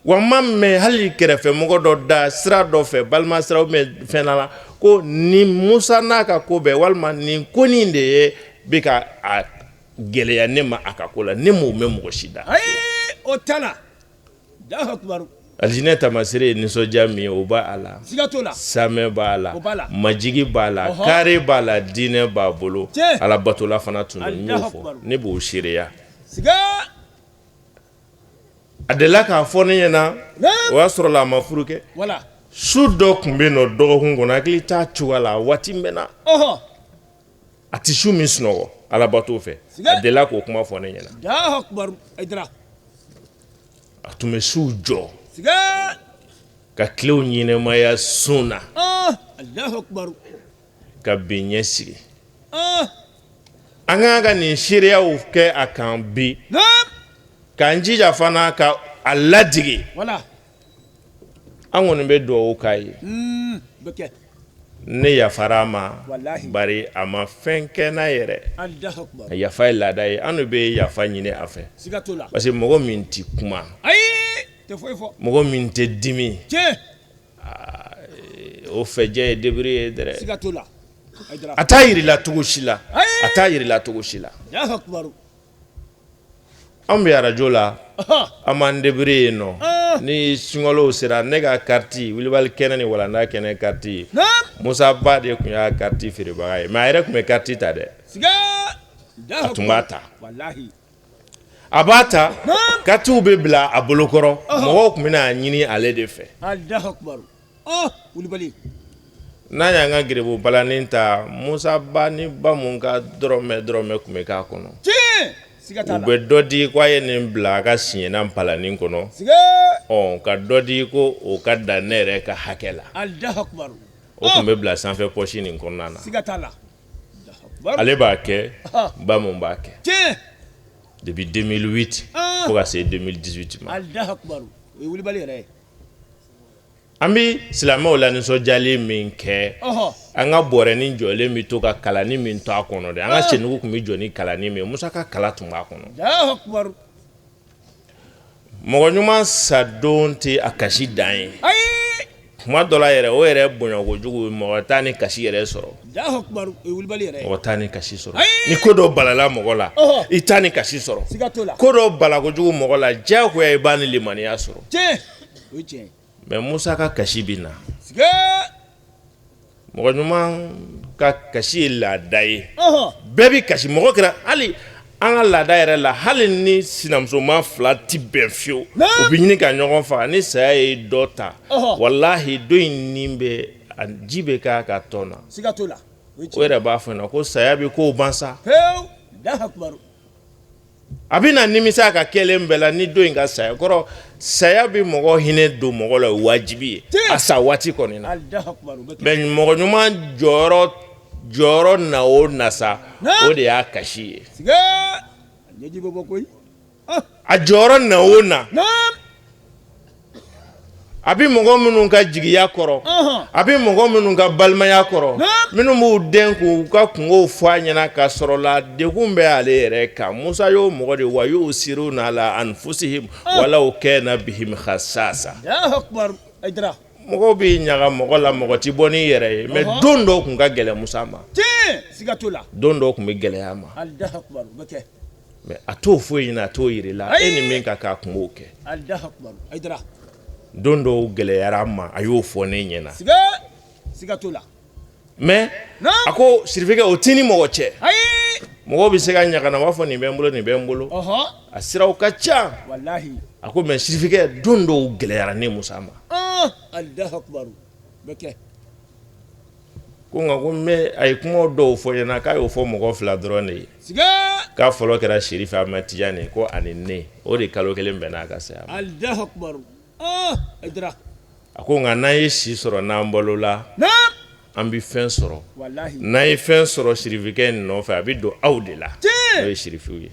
Wa n ma mɛn hali kɛrɛfɛmɔgɔ dɔ da sira dɔ fɛ, balima sira ou bien fɛn la, ko ni Musa n'a ka ko bɛɛ, walima nin ko nin de ye bɛ ka a gɛlɛya ne ma a ka ko la, ne m'o mɛn mɔgɔ si da. Ayi, o t'a la. Alijinɛ taamasere ye nisɔndiya min ye, o b'a la, siga t'o la, samɛ b'a la, majigi b'a la, kari b'a la, diinɛ b'a bolo, alabatola fana tun don. N y'o fɔ, ne b'o seereya. A delila k'a fɔ ne ɲɛna, o y'a sɔrɔ la a ma furu kɛ. Su dɔ tun bɛ yen nɔ dɔgɔkun kɔnɔ, hakili t'a cogoya la, waati mɛnna, a tɛ su min sunɔgɔ alabato fɛ. A delila k'o kuma fɔ ne ɲɛna. A tun bɛ suw jɔ ka tilew ɲɛnamaya sun na, ka bi ɲɛ sigi. An ka kan ka nin seereyaw kɛ a kan bi, k'an jija fana ka a ladege. An kɔni bɛ dugawu k'a ye. Ne yafara a ma, bari a ma fɛn kɛ n na yɛrɛ. Yafa ye laada ye, an bɛ yafa ɲini a fɛ, parce que mɔgɔ min tɛ kuma, mɔgɔ min tɛ dimi, o fɛjɛ ye débrouillé ye dɛ. A t'a jira i la cogo si la, a t'a jira i la cogo si la. Anw bɛ arajo la, an b'an débrouiller yen nɔ. Ni sunkalo sera, ne ka kariti wulibali kɛnɛ ni walanda kɛnɛ kariti, Musa Ba de tun y'a kariti feerebaga ye, mais a yɛrɛ tun bɛ kariti ta dɛ, a tun b'a ta, a b'a ta, karitiw bɛ bila a bolokɔrɔ, mɔgɔw tun bɛna a ɲini ale de fɛ. N'a y'an ka geribu balanin ta, Musa Ba ni Bamu ka dɔrɔmɛ dɔrɔmɛ tun bɛ k'a kɔnɔ. U bɛ dɔ di ko a ye nin bila a ka siɲɛna balanin kɔnɔ, ɔ ka dɔ di ko o ka dan ne yɛrɛ ka hakɛ la. O tun bɛ bila sanfɛ pɔsi nin kɔnɔna na. Ale b'a kɛ, Bamu b'a kɛ depuis 2008 fo ka se 2018 ma. An bɛ silamɛw la nisɔndiyali min kɛ, an ka bɔrɛnin jɔlen bɛ to ka kalani min to a kɔnɔ dɛ, an ka sennugu tun bɛ jɔ ni kalani min ye, Musa ka kala tun b'a kɔnɔ. Mɔgɔ ɲuman sadon tɛ a kasi dan ye, tuma dɔ la yɛrɛ, o yɛrɛ bonya kojugu, mɔgɔ t'a ni kasi yɛrɛ sɔrɔ, mɔgɔ t'a ni kasi sɔrɔ. Ni ko dɔ balala mɔgɔ la, i t'a ni kasi sɔrɔ. Ko dɔ bala kojugu mɔgɔ la, diyagoya i b'a ni limaniya sɔrɔ. Mais Musa ka kasi bɛ na. Mɔgɔ ɲuman ka kasi ye laada ye, bɛɛ bɛ kasi. Mɔgɔ kɛra hali an ka laada yɛrɛ la, hali ni sinamusoma fila tɛ bɛn fiyewu, u bɛ ɲini ka ɲɔgɔn faga, ni saya ye dɔ ta, walahi dɔ in ni bɛ ji bɛ k'a ka tɔn na. O yɛrɛ b'a fɔ ɲɛna ko saya bɛ kow ban sa. A bɛ na nimisa a ka kɛlen bɛɛ la ni dɔ in ka saya kɔrɔ. Saya bɛ mɔgɔ hinɛ don mɔgɔ la, o ye wajibi ye a sa waati kɔni na. Mais mɔgɔ ɲuman jɔyɔrɔ na o na sa, o de y'a kasi ye. A jɔyɔrɔ na o na, A bɛ mɔgɔ minnu ka jigiya kɔrɔ, a bɛ mɔgɔ minnu ka balimaya kɔrɔ, minnu b'u den k'u ka kunkow fɔ a ɲɛna ka sɔrɔ la degun bɛ ale yɛrɛ kan. Musa y'o mɔgɔ de wa yusiruna ala anfusihim walaw kana bihim khasasa. Mɔgɔw b'i ɲaga mɔgɔ la, mɔgɔ tɛ bɔ n'i yɛrɛ ye, mais don dɔw tun ka gɛlɛn Musa ma, don dɔw tun bɛ gɛlɛya a ma, mais a t'o foyi ɲini, a t'o yir'i la, e ni min ka kan a tun b'o kɛ. Don dɔw gɛlɛyara a ma, a y'o fɔ ne ɲɛna, mais a ko sirifikɛ o t'i ni mɔgɔ cɛ, mɔgɔw bɛ se ka ɲaga n na, u b'a fɔ nin bɛ n bolo, nin bɛ n bolo, a siraw ka ca. A ko mais sirifikɛ, don dɔw gɛlɛyara ne Musa ma. Ko nka ko mais a ye kuma dɔw fɔ ɲɛna k'a y'o fɔ mɔgɔ fila dɔrɔn de ye, k'a fɔlɔ kɛra Sirifi Ahmed Tijani ko ani ne, o de kalo kelen bɛnna a ka saya ma. A ko nka n'an ye si sɔrɔ, n'an balola, an bɛ fɛn sɔrɔ, n'an ye fɛn sɔrɔ sirifikɛ in nɔfɛ, a bɛ don aw de la, n'o ye sirifiw ye.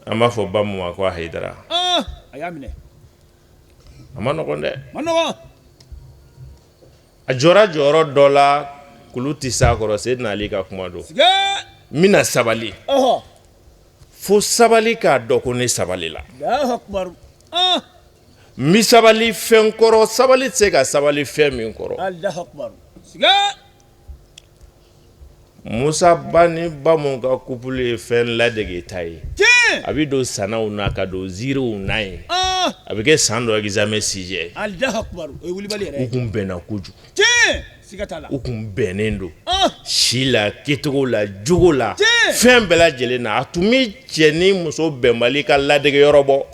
An b'a fɔ ba ma ko Hayidara, a ma nɔgɔn dɛ, a jɔra jɔyɔrɔ dɔ la, kulu tɛ s'a kɔrɔ. Seydina Ali ka kuma don, n bɛna sabali fo sabali k'a dɔn ko ne sabalila, n bɛ sabali fɛn kɔrɔ, sabali tɛ se ka sabali fɛn min kɔrɔ. Musa ba ni Bamu ka couple ye fɛn ladegeta ye, a bɛ don sanaw na ka don ziiriw na ye, a bɛ kɛ san dɔ examen sujet ye. U kun bɛnna kojugu, u kun bɛnnen don si la, kɛcogo la, jogo la, fɛn bɛɛ lajɛlen na. A tun bɛ cɛ ni muso bɛnbali ka ladege yɔrɔ bɔ.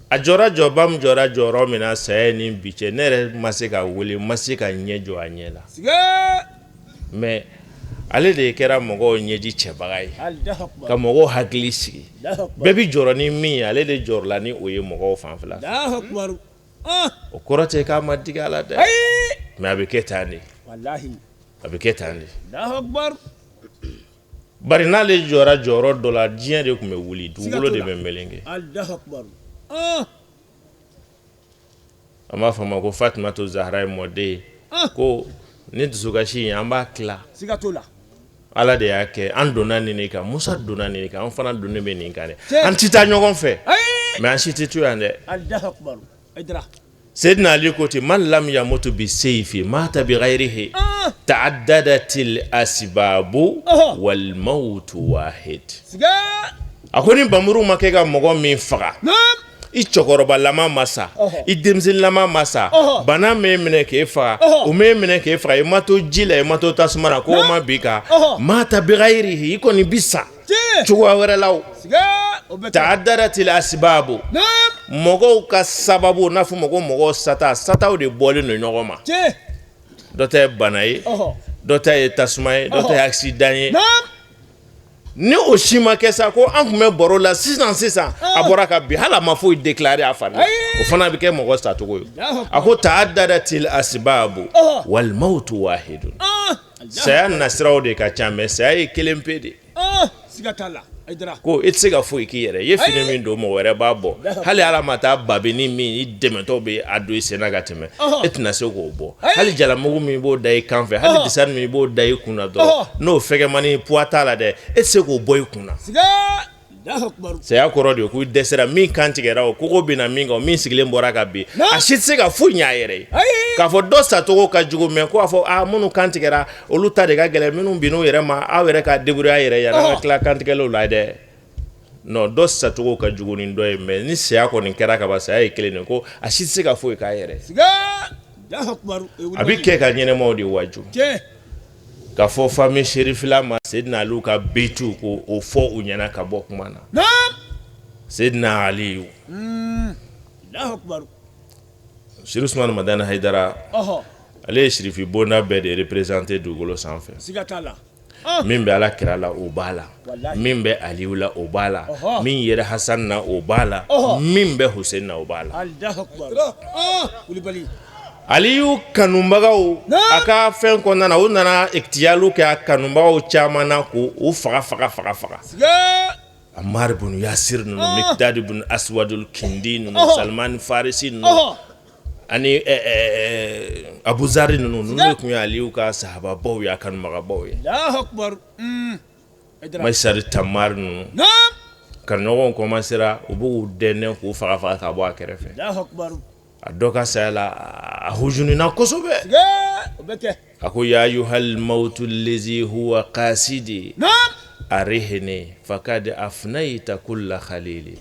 A jɔra jɔ, Bamu jɔra jɔyɔrɔ min na saya ni bi cɛ, ne yɛrɛ ma se ka wele, ma se ka ɲɛ jɔ a ɲɛ la, mais ale de kɛra mɔgɔw ɲɛji cɛbaga ye, ka mɔgɔw hakili sigi. Bɛɛ bɛ jɔrɔ ni min ye, ale de jɔrɔla ni o ye mɔgɔw fanfɛla. O kɔrɔ tɛ k'a ma digi a la dɛ, mais a bɛ kɛ tan de, a bɛ kɛ tan de. Bari n'ale jɔra jɔyɔrɔ dɔ la, diɲɛ de tun bɛ wuli, dugukolo de bɛ meleke. An b'a fɔ a ma ko Fatumata Zahara ye mɔden ye, ko ni dusukasi in an b'a tila. Ala de y'a kɛ an donna nin kan, Musa donna nin kan, an fana donnen bɛ nin kan dɛ. An tɛ taa ɲɔgɔn fɛ, mais an si tɛ to yan dɛ. Seydina Ali ko ten, man lam yamutu bi seyfi mata bi ghayrihi ta'addadatil asbabu wal mawtu wahid. A ko ni npanmuru ma kɛ ka mɔgɔ min faga, i cɛkɔrɔbalama ma sa, i denmisɛnninlama ma sa, bana m'e minɛ k'e faga, o m'e minɛ k'e faga, i ma to ji la, i ma to tasuma na, ko ma b'i kan, mata bi ghayrihi, i kɔni bi sa cogoya wɛrɛ la. O ta'addadatil asbabu, mɔgɔw ka sababu, n'a fɔ ma ko mɔgɔw sata sataw de bɔlen don ɲɔgɔn ma. Dɔ ta ye bana ye, dɔ ta ye tasuma ye, dɔ ta ye accident ye. Ni o si ma kɛ sa, ko an tun bɛ baro la sisan sisan, a bɔra ka bin, hali a ma foyi déclarer a fari la, o fana bɛ kɛ mɔgɔ sacogo ye. A ko ta'addadatil asbabu wal mawtu wahidun. Saya nasiraw de ka ca, mais saya ye kelen pe de. Siga t'a la, Hayidara. Ko e tɛ se ka foyi k'i yɛrɛ i ye. Fini min don, mɔgɔ wɛrɛ b'a bɔ. Hali ala ma taa babini min i dɛmɛtɔ bɛ a don i sen na ka tɛmɛ, e tɛna se k'o bɔ. Hali jalamugu min b'o da i kan fɛ, hali disani min b'o da i kun na dɔrɔn, n'o fɛgɛmani poids t'a la dɛ, e tɛ se k'o bɔ i kun na. Saya kɔrɔ de ye ko i dɛsɛra. Min kan tigɛra, o kogo binna min kan, min sigilen bɔra ka bin, a si tɛ se ka foyi ɲɛ a yɛrɛ ye. K'a fɔ dɔ sacogo ka jugu, mais ko a fɔ aa minnu kan tigɛra, olu ta de ka gɛlɛn, minnu binn'u yɛrɛ ma, aw yɛrɛ ka débrouiller a yɛrɛ yanni an ka tila kantigɛliw la dɛ. Non, dɔ sacogo ka jugu ni dɔ ye, mais ni saya kɔni kɛra ka ban, saya ye kelen de, ko a si tɛ se ka foyi k'a yɛrɛ. A bɛ kɛ ka ɲɛnɛmaw de waju, k'a fɔ famille serifila ma, Seydina Aliyu ka beyitiw, ko o fɔ u ɲɛna ka bɔ kuma na. Seydina Aliyu, Siri Usumani Madani Hayidara, ale ye sirifi bonda bɛɛ de représenter dugukolo sanfɛ. Min bɛ Ala kira la, o b'a la. Min bɛ Aliyu la, o b'a la. Min yɛrɛ Hasan na, o b'a la. Min bɛ Hussein na, o b'a la. Aliyu kanubagaw a ka fɛn kɔnɔna na, u nana ikitiyalu kɛ a kanubagaw caman na k'u faga faga faga faga. Amar bun Yasir ninnu, Mikdad bun Aswadul Kindi ninnu, Salman Farisi ninnu ani Abuzari ninnu, ninnu de tun ye Aliyu ka sahababaw ye, a kanubagabaw ye. Maisari Tamari ninnu kanuɲɔgɔnw commencera, u b'u dɛndɛn k'u faga faga ka bɔ a kɛrɛfɛ. A dɔ ka saya la, a hujunina kosɛbɛ. A ko ya ayuhal mawtu lezi huwa kasidi arihini fakad afnayta kulla khalili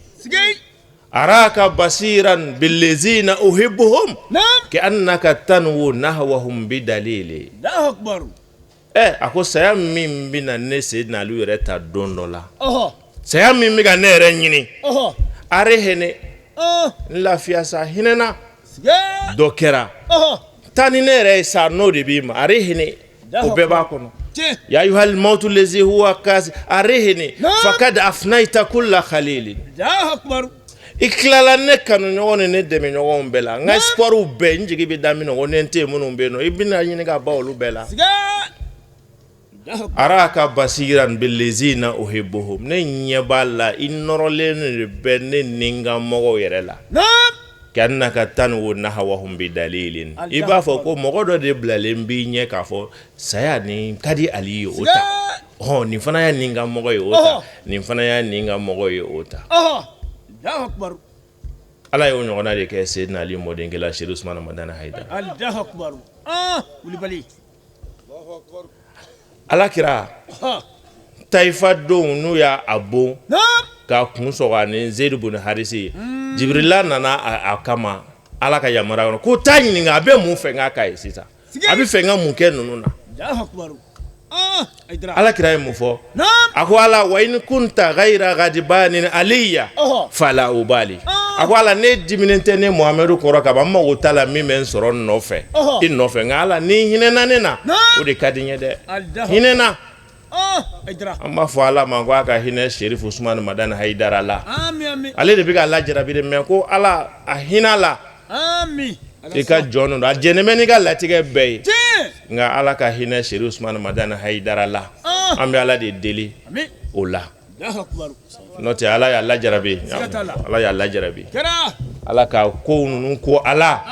araka basiran bilezina uhibbuhum ka annaka tanwu nahwahum bidalili. A ko saya min bɛna ne Seydina Aliyu yɛrɛ ta don dɔ la, saya min bɛ ka ne yɛrɛ ɲini, arihini, n lafiya sa, hinɛ n na. Dɔ kɛra taa ni ne yɛrɛ ye sa, n'o de b'i ma, arihini, o bɛɛ b'a kɔnɔ. Ya ayuhal mawtu lezi huwa kasi arihini fakad afnayta kulla khalili. I tilala ne kanuɲɔgɔn ni ne dɛmɛɲɔgɔnw bɛɛ la, n ka espoirw bɛɛ, n jigi bɛ da min ko ne tɛ yen, minnu bɛ yen nɔ, i bɛna ɲini ka ban olu bɛɛ la. Araka basiran bilezina uhibbuhum, ne ɲɛ b'a la i nɔrɔlen de bɛ ne ni n ka mɔgɔw yɛrɛ la. Ka annaka tanwu nahwahum bidalilin, i b'a fɔ ko mɔgɔ dɔ de bilalen b'i ɲɛ k'a fɔ saya nin ka di Ali ye, o ta, hɔn, nin fana y'a ni ka mɔgɔ ye, o ta, nin fana y'a ni ka mɔgɔ ye, o ta. Ala y'o ɲɔgɔnna de kɛ Seydina Ali mɔdenkɛ la, Sedu Usumana Madani Hayidara. Ala kira Tayifa don, n'u y'a bon k'a kun sɔgɔ ani Zeyidu bun Harisi, Jibirila nana a kama Ala ka yamaruya kɔnɔ ko taa ɲininka a bɛ mun fɛ n k'a k'a ye sisan, a bɛ fɛ n ka mun kɛ ninnu na. Ala kira ye mun fɔ? A ko Ala, wa in kunta gayira gadibanin alayya fala ubali. A ko Ala, ne diminen tɛ ne Muhamadu kɔrɔ ka ban, n mago t'a la min bɛ n sɔrɔ n nɔfɛ, i nɔfɛ, nka Ala, n'i hinɛna ne na, o de ka di n ye dɛ, hinɛ n na. An b'a fɔ Ala ma ko a ka hinɛ Serifu Usumani Madani Hayidara la. Ale de bɛ ka lajarabi dɛ, mais ko Ala a hinɛ la. I ka jɔn don, a jɛnnen bɛ n'i ka latigɛ bɛɛ ye, nka Ala ka hinɛ Serifu Usumani Madani Hayidara la. An bɛ Ala de deli o la, n'o tɛ Ala y'a lajarabi, Ala y'a lajarabi. Ala ka ko ninnu ko Ala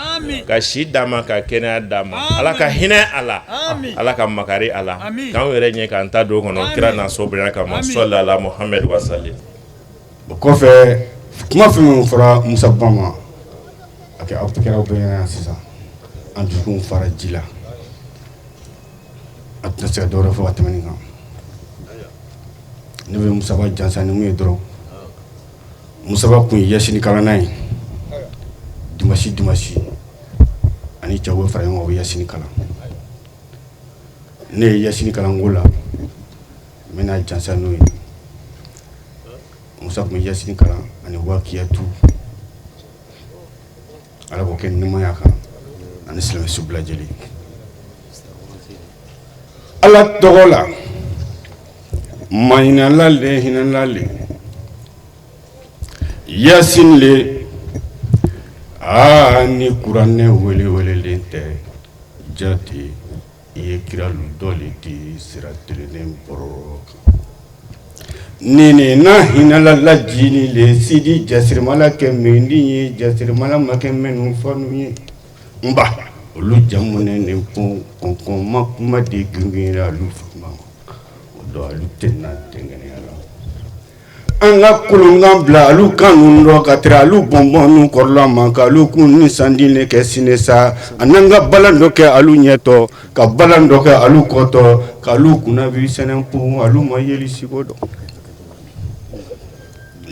ka si d'a ma, ka kɛnɛya d'a ma, Ala ka hinɛ a la, Ala ka makari a la, k'anw yɛrɛ ɲɛ k'an ta don kɔnɔ kira n'a so bonya kama. Sɔli ala Muhamadu wa salim. O kɔfɛ, kuma fɛn min fɔra Musa Ba ma, a kɛ aw kɛra aw bɛɛ ɲɛna sisan, an dusukun fara ji la, a tɛna se ka dɔwɛrɛ fɔ ka tɛmɛ nin kan. Ne bɛ Musa Ba jansa ni mun ye dɔrɔn, Musa Ba tun ye yasini kalanna ye. Dimasi dimasi ani cɛw bɛ fara ɲɔgɔn kan, u bɛ yasini kalan. Ne ye yasini kalanko la, n bɛna jansa n'o ye. Musa tun bɛ yasini kalan ani wakiyatu. Ala k'o kɛ nɛɛmaya kan ani silamɛ su bɛɛ lajɛlen. Ala tɔgɔ la, mahinala le, hinɛla le, yasin le, aa ni kuranɛ wele welelen tɛ jate, i ye kiralu dɔ le di sira tilennen bɔrɔ kan. Ni ni na hinɛla lajini le sidi jasirimala kɛ min ye, jasirimala ma kɛ minnu fanu ye, n ba olu jamu ne ni kɔn ma kuma di gɛngɛn alu fama o dɔn, alu tɛna dɛngɛnɛya la. An ka kolonkan bila alu kan ninnu dɔ ka tɛrɛ alu bɔnbɔn ninnu kɔrɔla ma, ka alu kun ni sandi ne kɛ sini sa, ani an ka balan dɔ kɛ alu ɲɛtɔ, ka balan dɔ kɛ alu kɔtɔ, ka alu kunna bi sɛnɛnpo, alu ma yeli siko dɔn.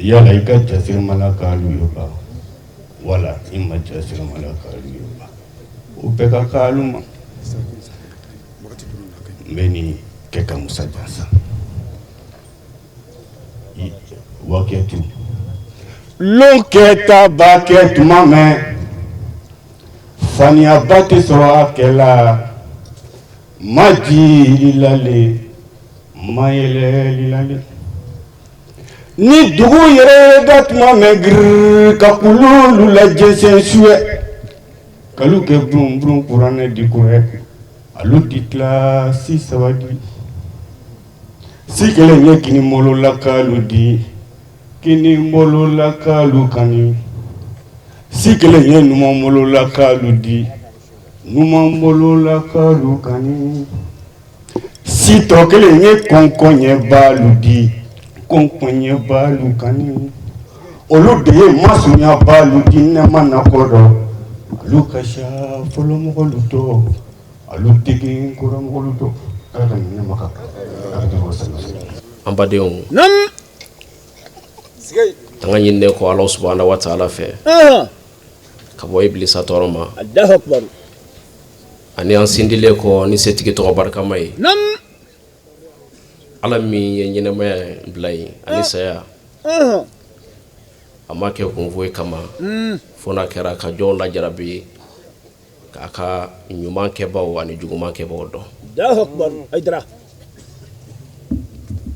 Yala i ka jasirimala k'alu ye ba, wala i ma jasirimala k'alu ye ba, o bɛɛ ka kan alu ma. N bɛ nin kɛ ka Musa jansa. Wakiyatu lon kɛta ba kɛ tuma mɛn, faniyaba tɛ sɔrɔ a kɛ la, ma jilila le, ma yɛlɛlila le. Ni dugu yɛrɛ da tuma mɛn, girin ka kululu lajɛsɛn suɛ. K'alu kɛ burun burun kuranɛ di kɔrɛ alu di tila si saba di si kelen ye kini di kini bololakalu kani si kelen ye numan bololakalu di numan bololakalu kani si tɔ kelen ye kɔnkɔnɲɛbalu di kɔnkɔnɲɛbalu kani olu de ye masunyabalu di nɛma na kɔrɔ olu ka siya fɔlɔmɔgɔlu dɔ alu dege kɔrɔmɔgɔlu dɔ ala ka nin nɛma kan. An badenw, tanga ɲininen kɔ Ala subahana wa taala fɛ ka bɔ ibilisa tɔɔrɔ ma, ani an sindilen kɔ ni setigi tɔgɔ barikama ye, Ala min ye ɲɛnamaya bila yen ani saya, a ma kɛ kun foyi kama fo n'a kɛra ka jɔnw lajarabi k'a ka ɲuman kɛbaw ani juguman kɛbaw dɔn.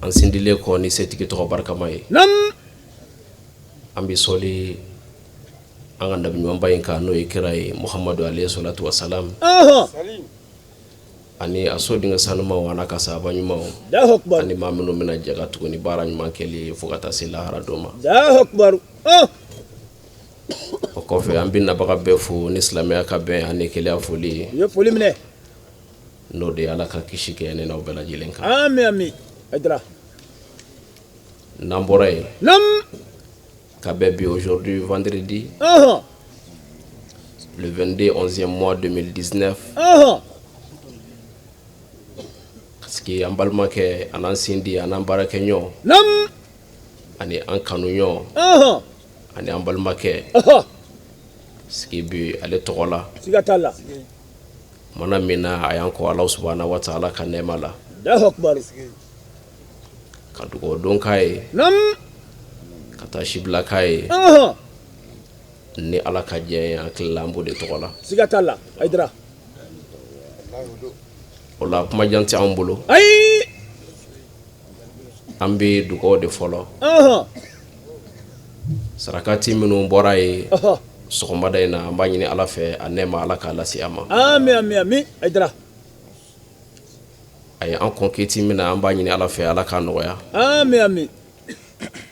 An sindilen kɔ ni setigi tɔgɔ barikama ye, an bɛ sɔli an ka nabi ɲumanba in kan, n'o ye kira ye, Muhamadu alayhi salatu wa salam, ani a so denkɛ sanumaw, a n'a ka sahaba ɲumanw, ani maa minnu bɛna jɛ ka tugu ni baara ɲuman kɛli ye fo ka taa se lahara don ma. O kɔfɛ, an bɛ nabaga bɛɛ fo ni silamɛya ka bɛn ani kelenya foli ye. U ye foli minɛ. N'o de ye Ala ka kisi kɛ ne n'aw bɛɛ lajɛlen kan. Ami, ami, Hayidara. N'an bɔra yen, ka bɛn bi, aujourd'hui vendredi le 22 11e mois 2019, parce que an balimakɛ, a n'an sindi, a n'an baarakɛɲɔgɔn, ani an kanuɲɔgɔn, ani an balimakɛ sigi bi ale tɔgɔ la. Siga t'a la. Mana min na a y'an kɔ Ala subahana wa taala ka nɛɛma la, ka dugawu don k'a ye, ka taa sibila k'a ye, ni Ala ka diɲɛ ye, an tilala an b'o de tɔgɔ la. Siga t'a la, Hayidara. O la, kumajan tɛ anw bolo. Ayi. An bɛ dugawu de fɔlɔ. Sarakati minnu bɔra ye sɔgɔmada in na, an b'a ɲini Ala fɛ, a nɛɛma, Ala k'a lase a ma. Ami, ami, ami, Hayidara. A ye an kɔn kiti min na, an b'a ɲini Ala fɛ, Ala k'a nɔgɔya. Ami, ami.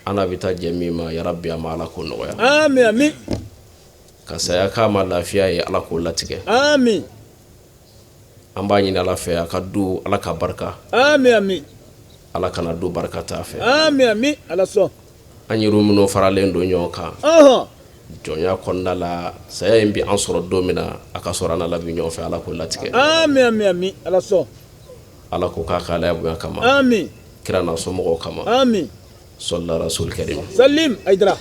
An n'a bɛ taa jɛ min ma, yarabi, a ma, Ala k'o nɔgɔya. Ami, ami. Ka saya k'a ma lafiya ye, Ala k'o latigɛ. Ami. An b'a ɲini Ala fɛ, a ka du, Ala ka barika. Ami, ami. Ala kana du barika t'a fɛ. Ami, ami, Ala sɔn. An yɛrɛ minnu faralen don ɲɔgɔn kan jɔnya kɔnɔna la, saya in bɛ an sɔrɔ don min na, a ka sɔrɔ an na bi ɲɔgɔn fɛ, Ala k'o latigɛ. Ami, ami, ami, Ala sɔn. Ala ko k'a k'ala bonya kama, ami, kira n'a somɔgɔw kama. Ami. Sɔlila rasul karim. Salim, Hayidara.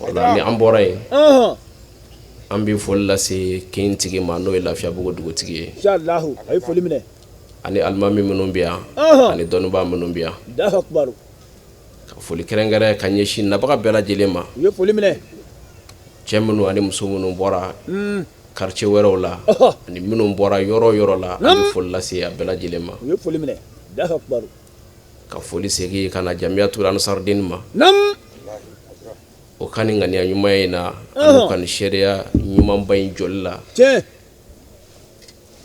O la, ni an bɔra yen, an bɛ foli lase kintigi ma, n'o ye Lafiyabugu dugutigi ye. Inshallah, a ye foli minɛ. Ani alimami minnu bɛ yan, ani dɔnnibaa minnu bɛ yan. Allahu akbar. Ka foli kɛrɛnkɛrɛn ka ɲɛsin nabaga bɛɛ lajɛlen ma. U ye foli minɛ. Cɛ minnu ani muso minnu bɔra quartier wɛrɛw la, ani minnu bɔra yɔrɔ yɔrɔ la, an bɛ foli lase a bɛɛ lajɛlen ma. U ye foli minɛ. Allahu akbar. Ka foli segin ka na Jamiyatul Ansardin ma. O ka nin ŋaniya ɲuman in na, ani ka nin seereya ɲumanba in jɔli la,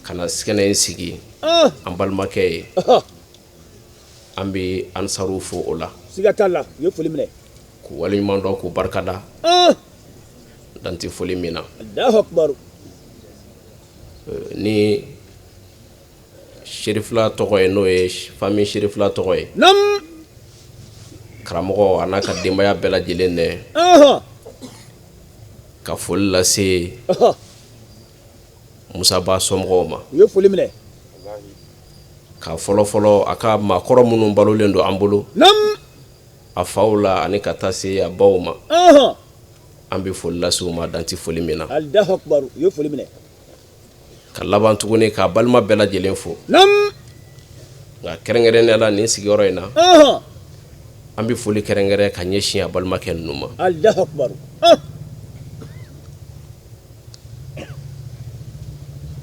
ka na kɛnɛ in sigi an balimakɛ ye, an bɛ ansaruw fo o la. Siga t'a la, u ye foli minɛ. K'u waleɲuman dɔn, k'u barikada, dan tɛ foli min na. Allahu akbar. Ni Serifila tɔgɔ ye, n'o ye famille Serifila tɔgɔ ye, karamɔgɔ a n'a ka denbaya bɛɛ lajɛlen dɛ, ka foli lase Musaba somɔgɔw ma. U ye foli minɛ. Ka fɔlɔfɔlɔ a ka maakɔrɔ minnu balolen don an bolo, a faw la ani ka taa se a baw ma, an bɛ foli lase u ma, dan tɛ foli min na. Allahu akbar, u ye foli minɛ. Ka laban tuguni k'a balima bɛɛ lajɛlen fo, nka kɛrɛnkɛrɛnnenya la, nin sigiyɔrɔ in na, an bɛ foli kɛrɛnkɛrɛn ka ɲɛsin a balimakɛ ninnu ma. Allahu akbar.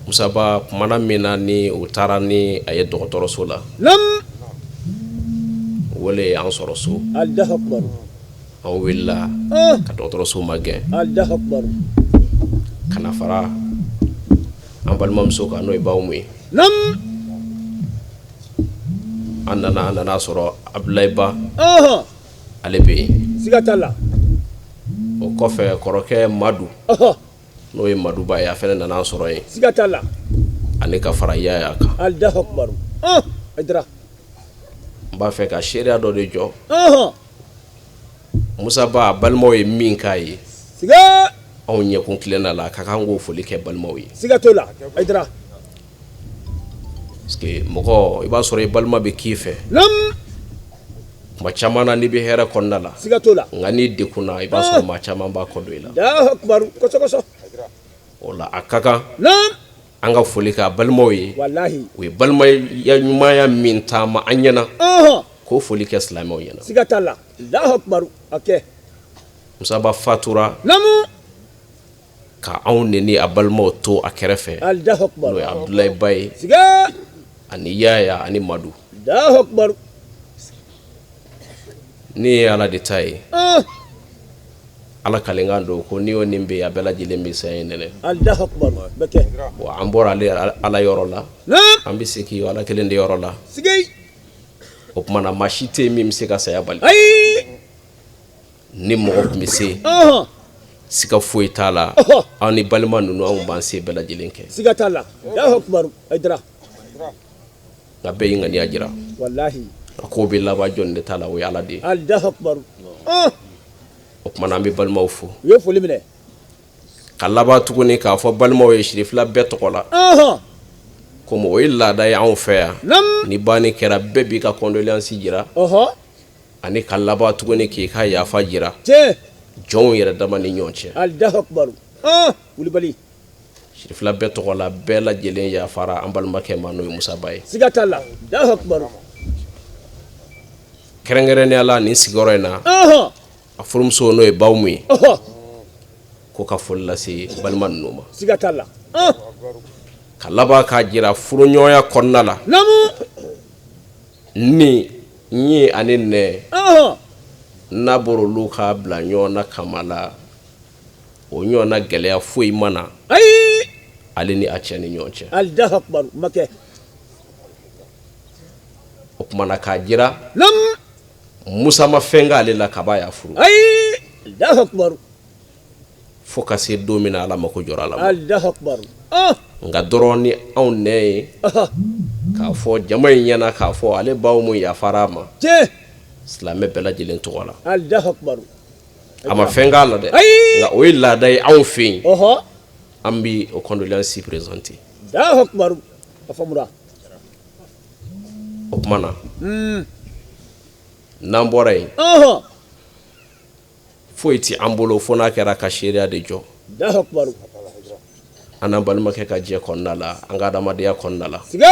Musaba, kumana min na ni u taara ni a ye dɔgɔtɔrɔso la, o le ye an sɔrɔ so. Allahu akbar. An wulila ka dɔgɔtɔrɔso magɛn. Allahu akbar. Ka na fara an balimamuso kan, n'o ye Ba Umu ye. An nana sɔrɔ Abudulayi Ba, ale bɛ yen. Siga t'a la. O kɔfɛ, kɔrɔkɛ Madu, n'o ye Maduba ye, a fana nana sɔrɔ yen. Siga t'a la. Ani ka fara Yaya kan. Alahu akibaru, Hayidara. N b'a fɛ ka seereya dɔ de jɔ. Musa Ba balimaw ye min k'a ye, siga anw ɲɛkun tilenna la, ka kan k'o foli kɛ balimaw ye. Siga t'o la, Hayidara. Parce que mɔgɔ, i b'a sɔrɔ i balima bɛ k'i fɛ tuma caman na n'i bɛ hɛrɛ kɔnɔna la. Siga t'o la. Nka n'i degunna, i b'a sɔrɔ maa caman b'a kɔ don i la. Alahu akibaru, kosɛbɛ kosɛbɛ. O la, a ka kan an ka foli kɛ a balimaw ye. Walahi. U ye balimaya ɲumanya min taama an ɲɛna, k'o foli kɛ silamɛw ɲɛna. Siga t'a la, Alahu akibaru, a kɛ. Musa Ba fatura ka anw ni a balimaw to a kɛrɛfɛ, Alahu akibaru, n'o ye Abudulayi Ba ye, siga ani Yaya ani Madu. Alahu akibaru. Ne ye Ala de ta ye. Ala kalenkan don ko n'i y'o nin bɛ yen, a bɛɛ lajɛlen bɛ saya in nɛnɛ. Alahu akibaru, bɛ kɛ. Wa an bɔra ale Ala yɔrɔ la, an bɛ segin Ala kelen de yɔrɔ la. Sigei. O tuma na, maa si tɛ yen min bɛ se ka saya bali. Ayi. Ni mɔgɔ tun bɛ se, siga foyi t'a la, aw ni balima ninnu, anw b'an se bɛɛ lajɛlen kɛ. Siga t'a la, Alahu akibaru, Hayidara. Nka bɛɛ y'i ŋaniya jira. Walahi. A ko bɛ laban jɔnni de ta la? O ye Ala de ye. Alahu akibaru. O tuma na, an bɛ balimaw fo. U ye foli minɛ. Ka laban tuguni k'a fɔ balimaw ye sirifila bɛɛ tɔgɔ la, komi o ye laada ye anw fɛ yan, ni banni kɛra, bɛɛ b'i ka condoléance jira, ani ka laban tuguni k'i ka yafa jira jɔnw yɛrɛ dama ni ɲɔgɔn cɛ. Alahu akibaru, wulibali. Sirifila bɛɛ tɔgɔ la, bɛɛ lajɛlen yafara an balimakɛ ma, n'o ye Musa Ba ye. Siga t'a la, Alahu akibaru. Kɛrɛnkɛrɛnnenya la, nin sigiyɔrɔ in na, a furumuso, n'o ye Ba Umu ye, ko ka foli lase balima ninnu ma. Siga t'a la. Ka laban k'a jira furuɲɔgɔnya kɔnɔna la, ni ɲi ani nɛ, n'a bɔra olu ka bila ɲɔgɔn na kama la, o ɲɔgɔnna gɛlɛya foyi ma na ayi ale ni a cɛ ni ɲɔgɔn cɛ. Alahu akibaru, ma kɛ. O tuma na, k'a jira Musa ma fɛn k'ale la kaba y'a furu, Ayi, Alahu akibaru. fo ka se don min na Ala mako jɔra a la. Alahu akibaru. Nka dɔrɔn ni anw nɛ ye k'a fɔ jama in ɲɛna k'a fɔ ale baw mun yafara a ma, silamɛ bɛɛ lajɛlen tɔgɔ la. Alahu akibaru. A ma fɛn k'a la dɛ, Ayi. nka o ye laada ye anw fɛ yen. An bi o condoléance présenter. Alahu akibaru, a faamura. O tuma na, n'an bɔra yen, foyi ti an bolo fo n'a kɛra ka seereya de jɔ. Alahu akibaru. An n'an balimakɛ ka jɛ kɔnɔna la, an ka adamadenya kɔnɔna la, Siga.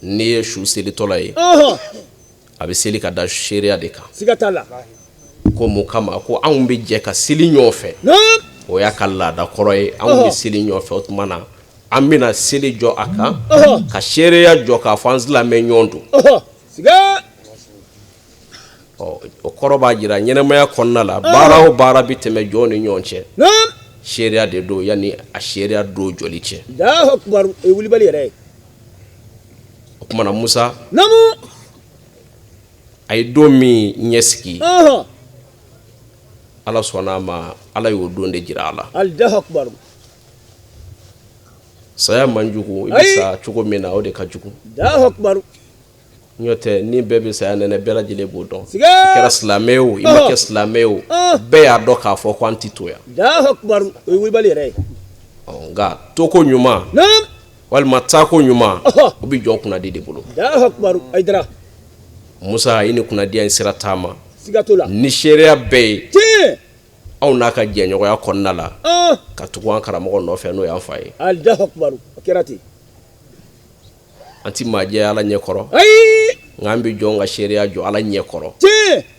N'i ye su selitɔla ye, a bɛ seli ka da seereya de kan. Siga t'a la. Ko mun kama? Ko anw bɛ jɛ ka seli ɲɔgɔn fɛ. O y'a ka laada kɔrɔ ye, anw bɛ seli ɲɔgɔn fɛ. O tuma na, an bɛna seli jɔ a kan, ka seereya jɔ k'a fɔ an silamɛ ɲɔgɔn don. Siga. Ɔ, o kɔrɔ b'a jira ɲɛnɛmaya kɔnɔna la, baara o baara bɛ tɛmɛ jɔn ni ɲɔgɔn cɛ, seereya de don yanni a seereya don jɔli cɛ. Alahu akibaru, o ye wulibali yɛrɛ ye. O tuma na, Musa, a ye don min ɲɛsigi, Ala sɔnna a ma, Ala y'o don de jira a la. Alahu akibaru. Saya man jugu, i bɛ sa cogo min na, o de ka jugu. Alahu akibaru. N'o tɛ, ni bɛɛ bɛ saya nɛnɛ, bɛɛ lajɛlen b'o dɔn. Siga. I kɛra silamɛ ye o, i ma kɛ silamɛ ye o, bɛɛ y'a dɔn k'a fɔ ko an ti to yan. Alahu akibaru, o ye wulibali yɛrɛ ye. Ɔ, nka toko ɲuman walima taako ɲuman, o bɛ jɔn kunnadi de bolo. Alahu akibaru, Hayidara. Musa, i ni kunnadiya in sera taama Siga t'o la. Ni seereya bɛɛ ye, anw n'a ka jɛɲɔgɔnya kɔnɔna la, ka tugu an karamɔgɔ nɔfɛ, n'o y'an fa ye. Alahu akibaru, a kɛra ten. An ti maa jɛ Ala ɲɛ kɔrɔ, Ayi. nka an bɛ jɔn ka seereya jɔ Ala ɲɛ kɔrɔ.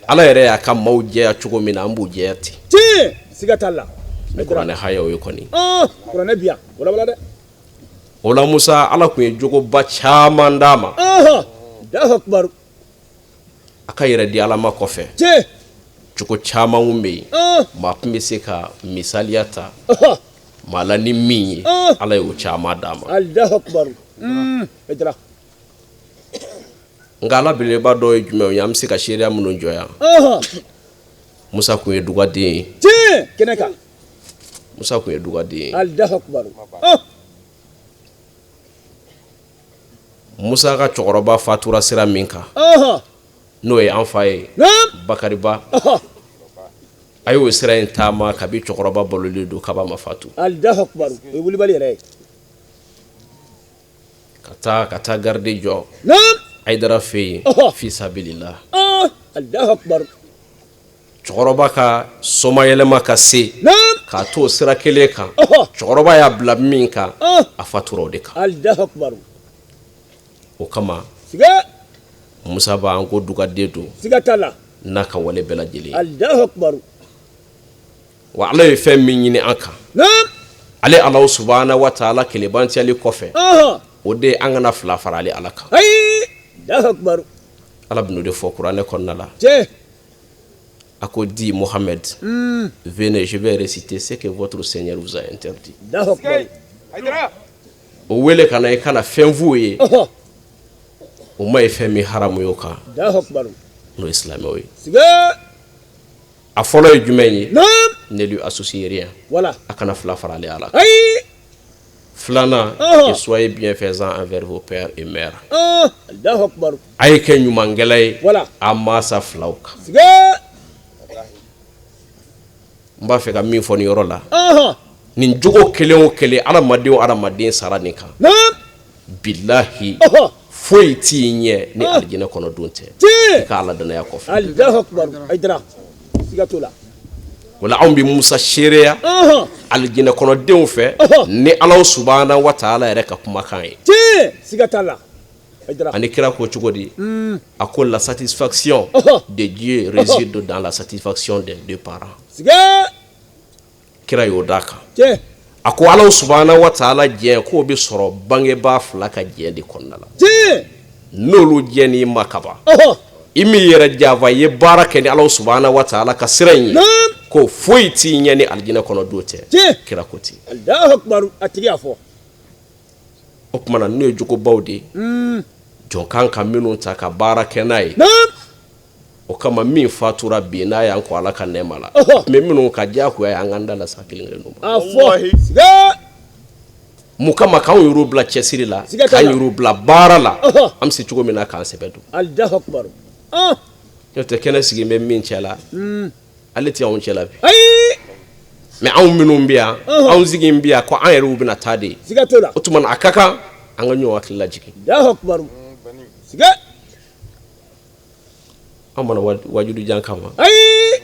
Ala yɛrɛ y'a ka maaw jɛya cogo min na, an b'u jɛya ten. Tiɲɛ, siga t'a la. Ni kuranɛ hayaw ye kɔni. Kuranɛ bi yan, walawala dɛ. O la, Musa, Ala tun ye jogoba caman d'a ma. Alahu akibaru. A ka yɛrɛ di Ala ma kɔfɛ, Cogo caman kun bɛ yen, maa tun bɛ se ka misaliya ta maa la ni min ye, Ala y'o caman d'a ma. Alahu akubaru. Nka ala belebeleba dɔ ye jumɛn ye an bɛ se ka seereya minnu jɔ yan? Musa kun ye dugaden ye. Tiɲɛ kɛnɛ kan. Musa kun ye dugaden ye. Alahu akubaru. Musa ka cɛkɔrɔba fatura sira min kan, n'o ye an fa ye Bakariba, a y'o sira in taama kabi cɛkɔrɔba balolen don kab'a ma fatu. Alahu akubaru. O ye wulibali yɛrɛ ye. Ka taa ka taa garidi jɔ Ayidara fɛ yen fi sabilillah. Alahu akubaru. Cɛkɔrɔba ka somayɛlɛma ka se k'a to o sira kelen kan, cɛkɔrɔba y'a bila min kan, a fatura o de kan. Alahu akubaru. O kama Musa b'an ko dugaden don. Siga t'a la. N'a ka wale bɛɛ lajɛlen. Alahu akubaru. Wa Ala ye fɛn min ɲini an kan, ale Alahu subahana wa taala kelebantiyali kɔfɛ, o de ye an kana fila fara ale Ala kan. Ayi, Alahu akubaru. Ala bɛn'o de fɔ kuranɛ kɔnɔna la. A ko dis Mohamed, venez, je vais réciter ce que votre Seigneur vous a interdit. O wele ka na i kana fɛn f'u ye, o ma ye fɛn min haramu y'o kan, n'o ye silamɛw ye. A fɔlɔ ye jumɛn ye? Ne lui associez rien. Voilà. A kana fila fara ale Ala kan. Ayi. Filanan, et soyez bienfaisants envers vos pères et mères. Alahu akubaru. A ye kɛ ɲumankɛla ye. Voilà. A mansa filaw kan. N b'a fɛ ka min fɔ nin yɔrɔ la. Nin jogo kelen o kelen, adamaden o adamaden sara nin kan. Bilahi, foyi t'i ɲɛ ni alijinɛ kɔnɔ don tɛ. I ka Ala danaya kɔfɛ. Alahu akubaru. Ayidara, siga t'o la. O la anw bɛ Musa seereya alijinɛ kɔnɔdenw fɛ ni Alahu subahana wa taala yɛrɛ ka kumakan ye. Tiɲɛ, siga t'a la. Ayidara. Ani kira ko cogo di? A ko la satisfaction de Dieu réside dans la satisfaction des deux parents. Siga. Kira y'o d'a kan. Tiɲɛ. A ko Alahu subahana wa taala jɛn k'o bɛ sɔrɔ bangebaa fila ka jɛn de kɔnɔna la. Tiɲɛ. N'olu jɛn'i ma kaban, i m'i yɛrɛ janfa, i ye baara kɛ ni Alahu subahana wa taala ka sira in ye, ko foyi t'i ɲɛ ni alijinɛ kɔnɔ don tɛ. Kira ko ten. Alahu akubaru, a tigi y'a fɔ. O tuma na n'o ye jogobaw de ye, jɔn kan ka minnu ta ka baara kɛ n'a ye. O kama min fatura bi n'a y'an kɔ Ala ka nɛɛma la, mais minnu ka diyagoya ye an k'an da lasa kelen kelen ma. A fɔ. Siga. Mun kama k'anw yɛrɛw bila cɛsiri la, k'an yɛrɛw bila baara la, an bɛ se cogo min na k'an sɛbɛ don. Alahu akubaru. N'o tɛ kɛnɛ sigi bɛ min cɛ la, ale tɛ anw cɛ la bi. Ayi. Mais anw minnu bɛ yan, anw sigi bɛ yan ko an yɛrɛw bɛna taa de. Siga t'o la. O tuma na a ka kan an ka ɲɔgɔn hakili lajigin. Alahu akubaru. Siga. An ma na wajudu jan kama. Ayi.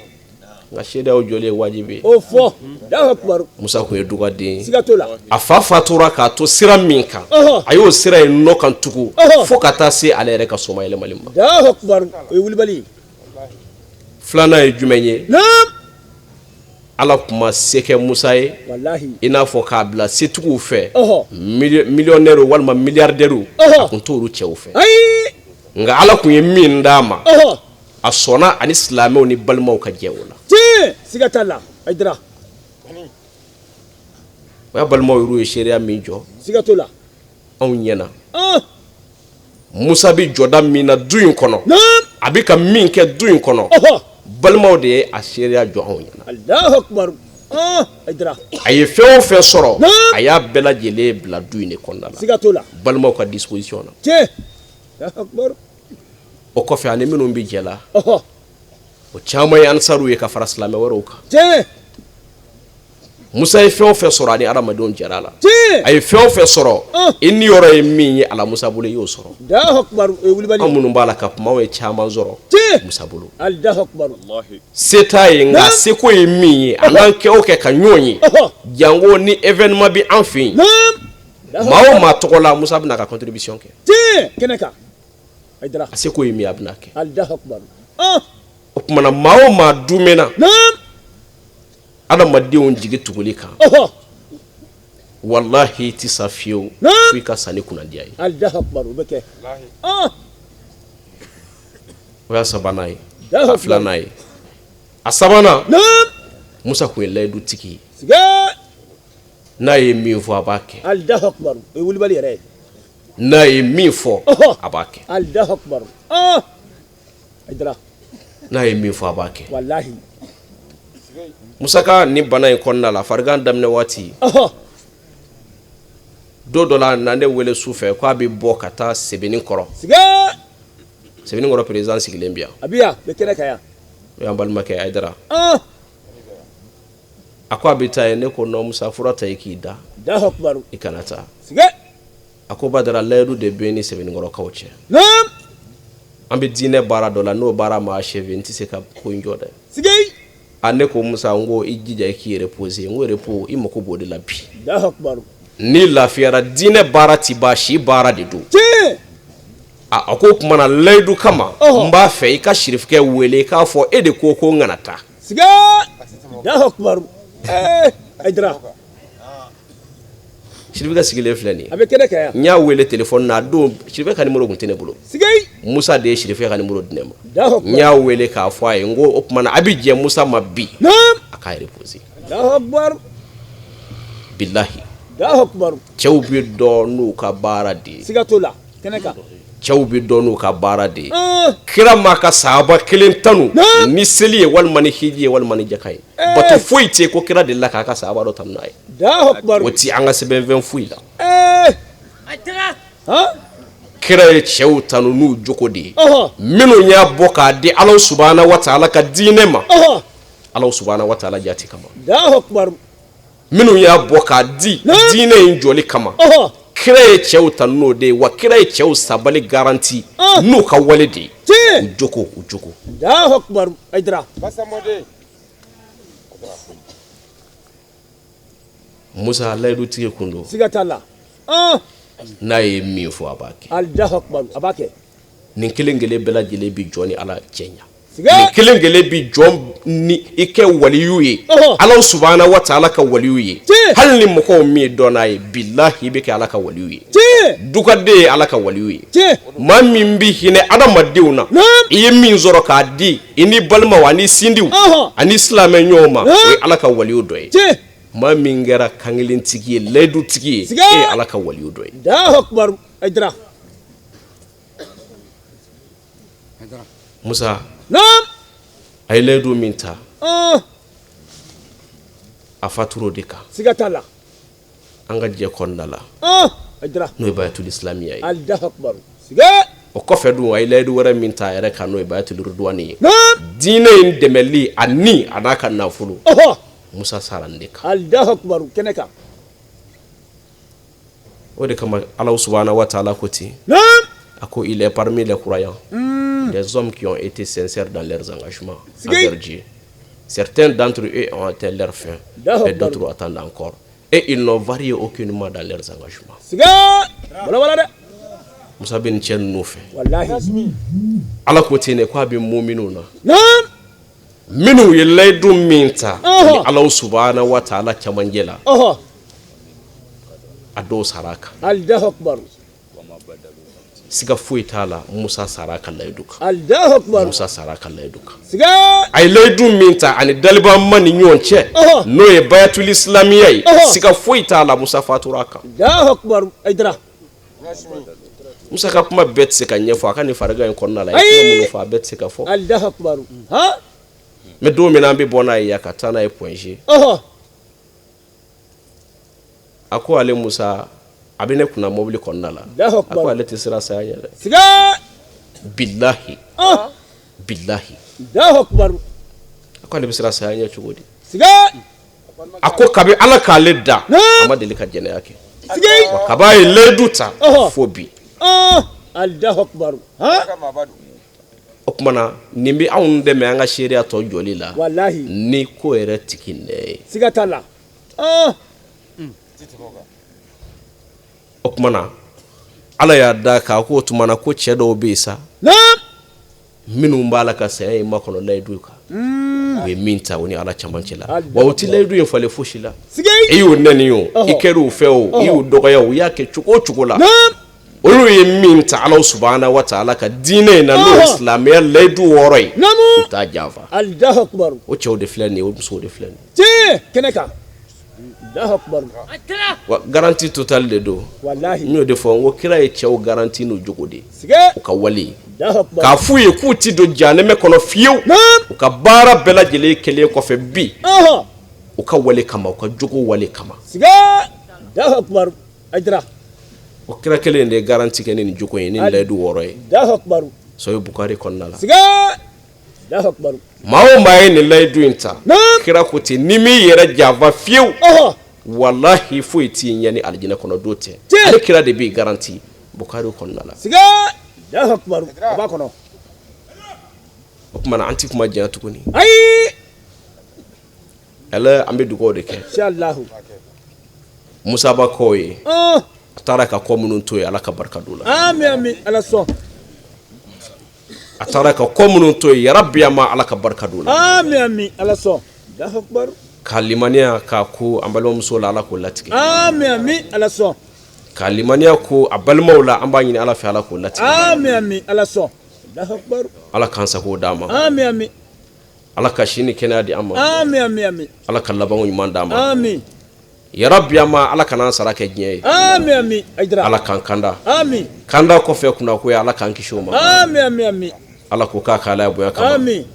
Nka seereyaw jɔli ye wajibi ye. O fɔ. Alahu akubaru. Musa tun ye dugaden ye. Siga t'o la. A fa fatura k'a to sira min kan, a y'o sira in nɔ kan tugun fo ka taa se ale yɛrɛ ka somayɛlɛmali ma. Alahu akubaru. O ye wulibali ye. Filanan ye jumɛn ye? Naam. Ala tun ma se kɛ Musa ye. Walahi. I n'a fɔ k'a bila setigiw fɛ. Millionnaire walima milliardaire. A tun t'olu cɛw fɛ. Ayi. Nka Ala tun ye min d'a ma, a sɔnna ani silamɛw ni balimaw ka jɛ o la. Tiɲɛ, siga t'a la. Ayidara. O y'a balimaw yɛrɛw ye seereya min jɔ. Siga t'o la. Anw ɲɛna. Musa bɛ jɔda min na du in kɔnɔ, a bɛ ka min kɛ du in kɔnɔ, balimaw de ye a seereya jɔ anw ɲɛna. Alahu akubaru. Ayidara. A ye fɛn o fɛn sɔrɔ, a y'a bɛɛ lajɛlen bila du in de kɔnɔna la. Siga t'o la. Balimaw ka disposition na. Tiɲɛ. Alahu akubaru. O kɔfɛ ani minnu bɛ jɛ la, o caman ye ansaruw ye ka fara silamɛ wɛrɛw kan. Tiɲɛ. Musa ye fɛn o fɛn sɔrɔ, ani adamadenw jɛra a la. Tiɲɛ. A ye fɛn o fɛn sɔrɔ, i niyɔrɔ ye min ye ala Musa bolo, i y'o sɔrɔ. Alahu akubaru. O ye wulibali ye. Anw minnu b'a la ka kuma, anw ye caman sɔrɔ. Tiɲɛ. Musa bolo. Alahu akubaru. Se t'a ye, nka seko ye min ye, a n'an kɛ o kɛ ka ɲɔgɔn ye. Janko ni événement bɛ an fɛ yen. Maa o maa tɔgɔ la, Musa bɛna ka contribution kɛ. Tiɲɛ. Kɛnɛ kan. Ayidara. A seko ye min ye, a bɛna kɛ. Alahu akubaru. O tuma na maa o maa dumɛna. Adamadenw jigi tuguli kan, walahi i tɛ sa fiyewu fo i ka sa ni kunnadiya ye. Alahu akubaru, o bɛ kɛ. O y'a sabanan ye. A filanan ye, A sabanan, Musa tun ye layidutigi ye. N'a ye min fɔ a b'a kɛ. Alahu akibaru, o ye wulibali yɛrɛ ye. N'a ye min fɔ a b'a kɛ. Alahu akibaru, Hayidara. N'a ye min fɔ a b'a kɛ. Walahi. Musa ka nin bana in kɔnɔna la, farigan daminɛ waati. Don dɔ la a nana ne wele su fɛ k'a bɛ bɔ ka taa Sebeninkɔrɔ. Sebeninkɔrɔ président sigilen bi yan. A bɛ yan, a bɛ kɛnɛ kan yan. O y'an balimakɛ Hayidara. A ko a bɛ taa yen, ne ko non Musa, fura ta i k'i da. Alahu akibaru. I kana taa. A ko Badara, layidu de bɛ n ni Sebeninkɔrɔkaw cɛ. An bɛ diinɛ baara dɔ la, n'o baara ma achever n tɛ se ka ko in jɔ dɛ. A ne ko Musa, n ko i jija i k'i reposer, n ko repos i mako b'o de la bi. Alahu akibaru. N'i lafiyara diinɛ baara ti ban, si baara de don. A ko o tuma na layidu kama n b'a fɛ i ka sirifukɛ wele i k'a fɔ e de ko ko n kana taa. Alahu akibaru. Hayidara. Sirifukɛ sigilen filɛ nin ye. A bɛ kɛnɛ kan yan. N y'a wele téléphone na a don sirifukɛ ka numéro tun tɛ ne bolo. Musa de ye sirifukɛ ka numéro di ne ma. N y'a wele k'a fɔ a ye, n ko o tuma na a bɛ jɛn Musa ma bi a k'a reposer. Alahu akibaru. Bilahi. Alahu akibaru. Cɛw bɛ dɔn n'u ka baara de ye. Siga t'o la. Kɛnɛ kan. Cɛw bɛ dɔn n'u ka baara de ye. Kira m'a ka sahaba kelen tanu ni seli ye walima ni hiji ye walima ni jaka ye. Bato foyi tɛ ko kira delila k'a ka sahaba dɔ tanu n'a ye. O ti an ka sɛbɛnfɛn foyi la. Kira ye cɛw tanu n'u jogo de ye. Minnu y'a bɔ k'a di Ala subahana wa taala ka diinɛ ma. Ala subahana wa taala jati kama. Minnu y'a bɔ k'a di diinɛ in jɔli kama. Kira ye cɛw tanu n'o de ye, wa kira ye cɛw sabali garanti n'u ka wale de ye. U jogo, u jogo. Alahu akibaru, Hayidara. Musa layidutigi kun don. Siga t'a la. N'a ye min fɔ a b'a kɛ. Alahu akibaru, a b'a kɛ. Nin kelen kelen bɛɛ lajɛlen bɛ jɔn ni Ala cɛ ɲɛ. Nin kelen kelen bɛ jɔn ni i kɛ waliyu ye, Ala subahana wa taala ka waliyu ye. Hali ni mɔgɔw m'i dɔn n'a ye, bilahi i bɛ kɛ Ala ka waliyu ye. Dugaden ye Ala ka waliyu ye. Maa min bɛ hinɛ adamadenw na, i ye min sɔrɔ k'a di i ni balimaw ani sindiw ani silamɛ ɲɔgɔn ma, o ye Ala ka waliyu dɔ ye. Maa min kɛra kankelentigi ye, layidutigi ye, e ye Ala ka waliyu dɔ ye. Musa a ye layidu min ta, a fatura o de kan. Siga t'a la. An ka jɛ kɔnɔna la, n'o ye bayatul islamiya ye. Alahu akibaru. O kɔfɛ dun, a ye layidu wɛrɛ min ta a yɛrɛ kan, n'o ye bayatul ridwani ye. Diinɛ in dɛmɛli a ni a n'a ka nafolo. Musa sara nin de kan. Alahu akibaru, kɛnɛ kan. O de kama Ala subahana wa taala ko ten. A ko il est parmi les croyants des hommes qui ont été sincères dans leurs engagements envers Dieu. Certains d'entre eux ont atteint leur fin et d'autres attendent encore. Et ils n'ont varié aucunement dans leurs engagements. Musa bɛ nin cɛ ninnu fɛ. Walahi. Ala ko ten de k'a bɛ muminw na. Minnu ye layidu min ta ni Ala subahana wa taala cɛmancɛ la. A dɔw sara a kan. Alahu akibaru. Siga foyi t'a la, Musa sara a ka layidu kan. Alahu akibaru. Musa sara a ka layidu kan. Siga. A ye layidu min ta ani dalibama ni ɲɔgɔn cɛ, n'o ye bayatul islamiya ye, siga foyi t'a la, Musa fatura a kan. Alahu akibaru, Hayidara. Musa ka kuma bɛɛ tɛ se ka ɲɛfɔ a ka nin farigan in kɔnɔna la. A ye kuma minnu fɔ, a bɛɛ tɛ se ka fɔ. Alahu akibaru. Mais don min na an bɛ bɔ n'a ye yan ka taa n'a ye Point G. A ko ale Musa, a bɛ ne kunna mobili kɔnɔna la. A ko ale tɛ siran saya ɲɛ dɛ. Bilahi, bilahi. A ko ale bɛ siran saya ɲɛ cogo di? A ko kabi Ala k'ale da, a ma deli ka jɛnɛya kɛ. Wa kabi a ye layidu ta fo bi. O tuma na nin bɛ anw dɛmɛ an ka seereya tɔ jɔli la. Walahi. Ni ko yɛrɛ tigi nɛ ye. Siga t'a la. O tuma na Ala y'a da k'a ko o tuma na ko cɛ dɔw bɛ yen sa, minnu b'a la ka saya in makɔnɔ layidu kan, u ye min ta u ni Ala cɛmancɛ la, wa u tɛ layidu in falen fosi la. I y'u nɛni o, i kɛra u fɛ o, i y'u dɔgɔya o, i y'a kɛ cogo o cogo la, Olu ye min ta Ala subahana wa taala ka diinɛ in na, n'o ye silamɛya layidu 6 ye, u t'a janfa. Alahu akubaru. O cɛw de filɛ nin ye, o musow de filɛ nin ye. Tiɲɛ kɛnɛ kan. Alahu akubaru. Wa garantie totale de don. Walahi. N y'o de fɔ, n ko kira ye cɛw garantie n'u jogo de ye. Siga. U ka wale. Alahu akubaru. K'a f'u ye k'u ti don jahanɛmɛ kɔnɔ fiyewu. U ka baara bɛɛ lajɛlen kɛlen kɔfɛ bi. U ka wale kama, u ka jogo wale kama. Siga. Alahu akubaru. Ayidara. O kira kelen de ye garantie kɛ ni nin jogo ye, ni layidu 6 ye. Alahu akubaru. Sahih Bukari kɔnɔna la. Siga. Alahu akubaru. Maa o maa ye nin layidu in ta, kira ko ten, ni m'i yɛrɛ janfa fiyewu, walahi foyi t'i ɲɛ ni alijinɛ kɔnɔ don tɛ. Ale kira de b'i garantie Bukari kɔnɔna la. Siga. Alahu akubaru. O b'a kɔnɔ. O tuma na an ti kuma janya tuguni. Ayi. Ala, an bɛ dugawu de kɛ. Inshallah. Musa Ba kɔw ye. A taara ka kɔ minnu to yen, Ala ka barika don la. Ami ami, Ala sɔn. A taara ka kɔ minnu to yen, yarabi ma Ala ka barika don la. Ami ami, Ala sɔn. Allahu akbar. Ka limaniya k'a ko an balimamuso la, Ala k'o latigɛ. Ami ami, Ala sɔn. Ka limaniya ko a balimaw la, an b'a ɲini Ala fɛ, Ala k'o latigɛ. Ami ami, Ala sɔn. Allahu akbar. Ala k'an sago d'a ma. Ami ami. Ala ka si ni kɛnɛya di an ma. Ami ami ami. Ala ka labanko ɲuman d'an ma. Ami. Yarabi ma Ala kana an sara kɛ diɲɛ ye. Ami ami. Ayidara. Ala k'an kanda. Ami. Kanda kɔfɛ kunnakoya, Ala k'an kisi o ma. Ami ami ami. Ala ko k'a k'ala bonya kama. Ami.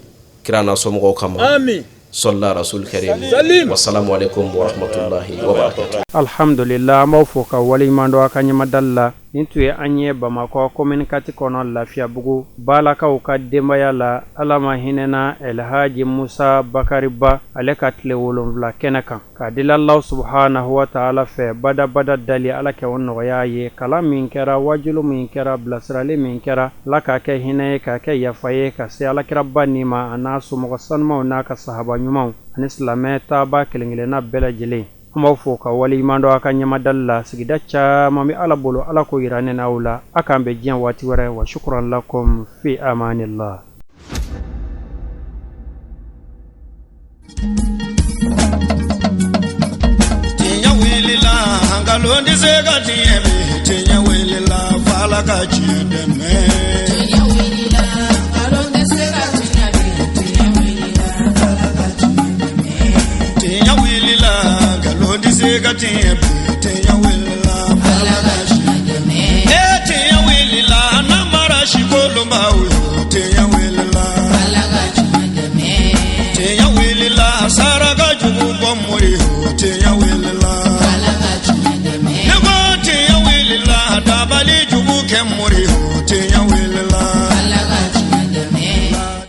Kira n'a somɔgɔw kama. Ami. Sɔlila rasul karim. Salim. Wasalamu alaikum wa rahmatullahi wa barakatuh. Alhamdulillah, an b'aw fo ka waleɲuman dɔn a ka ɲɛmadali la. Nin tun ye an ye Bamakɔ commune 4 kɔnɔ, Lafiyabugu, Balakaw ka denbaya la. Ala ma hinɛna Elhaji Musa Bakari Ba, ale ka tile 7 kɛnɛ kan, k'a deli Alahu subhanahu wa taala fɛ, badabada dali Ala kɛ o nɔgɔya ye. Kalan min kɛra, wajulu min kɛra, bilasirali min kɛra, Ala k'a kɛ hinɛ ye, k'a kɛ yafa ye ka se alakiraba nin ma, a n'a somɔgɔ sanumaw n'a ka sahaba ɲumanw ani silamɛ taaba kelen kelenna bɛɛ lajɛlen. An b'aw fo ka waleɲuman dɔn a ka ɲɛmadali la. Sigida caman bɛ Ala bolo, Ala k'o yira ne n'aw la. A k'an bɛn diɲɛ waati wɛrɛ. Wa shukran lakum, fi amanillah. Tiɲɛ wulila, nkalon tɛ se ka tiɲɛ bi. Tiɲɛ wulila, f'Ala ka tiɲɛ dɛmɛ. Tiɲɛ wulila, nkalon tɛ se ka tiɲɛ bi. Tiɲɛ wulila, f'Ala ka tiɲɛ dɛmɛ. Tiɲɛ wulila, nkalon tɛ se ka tiɲɛ.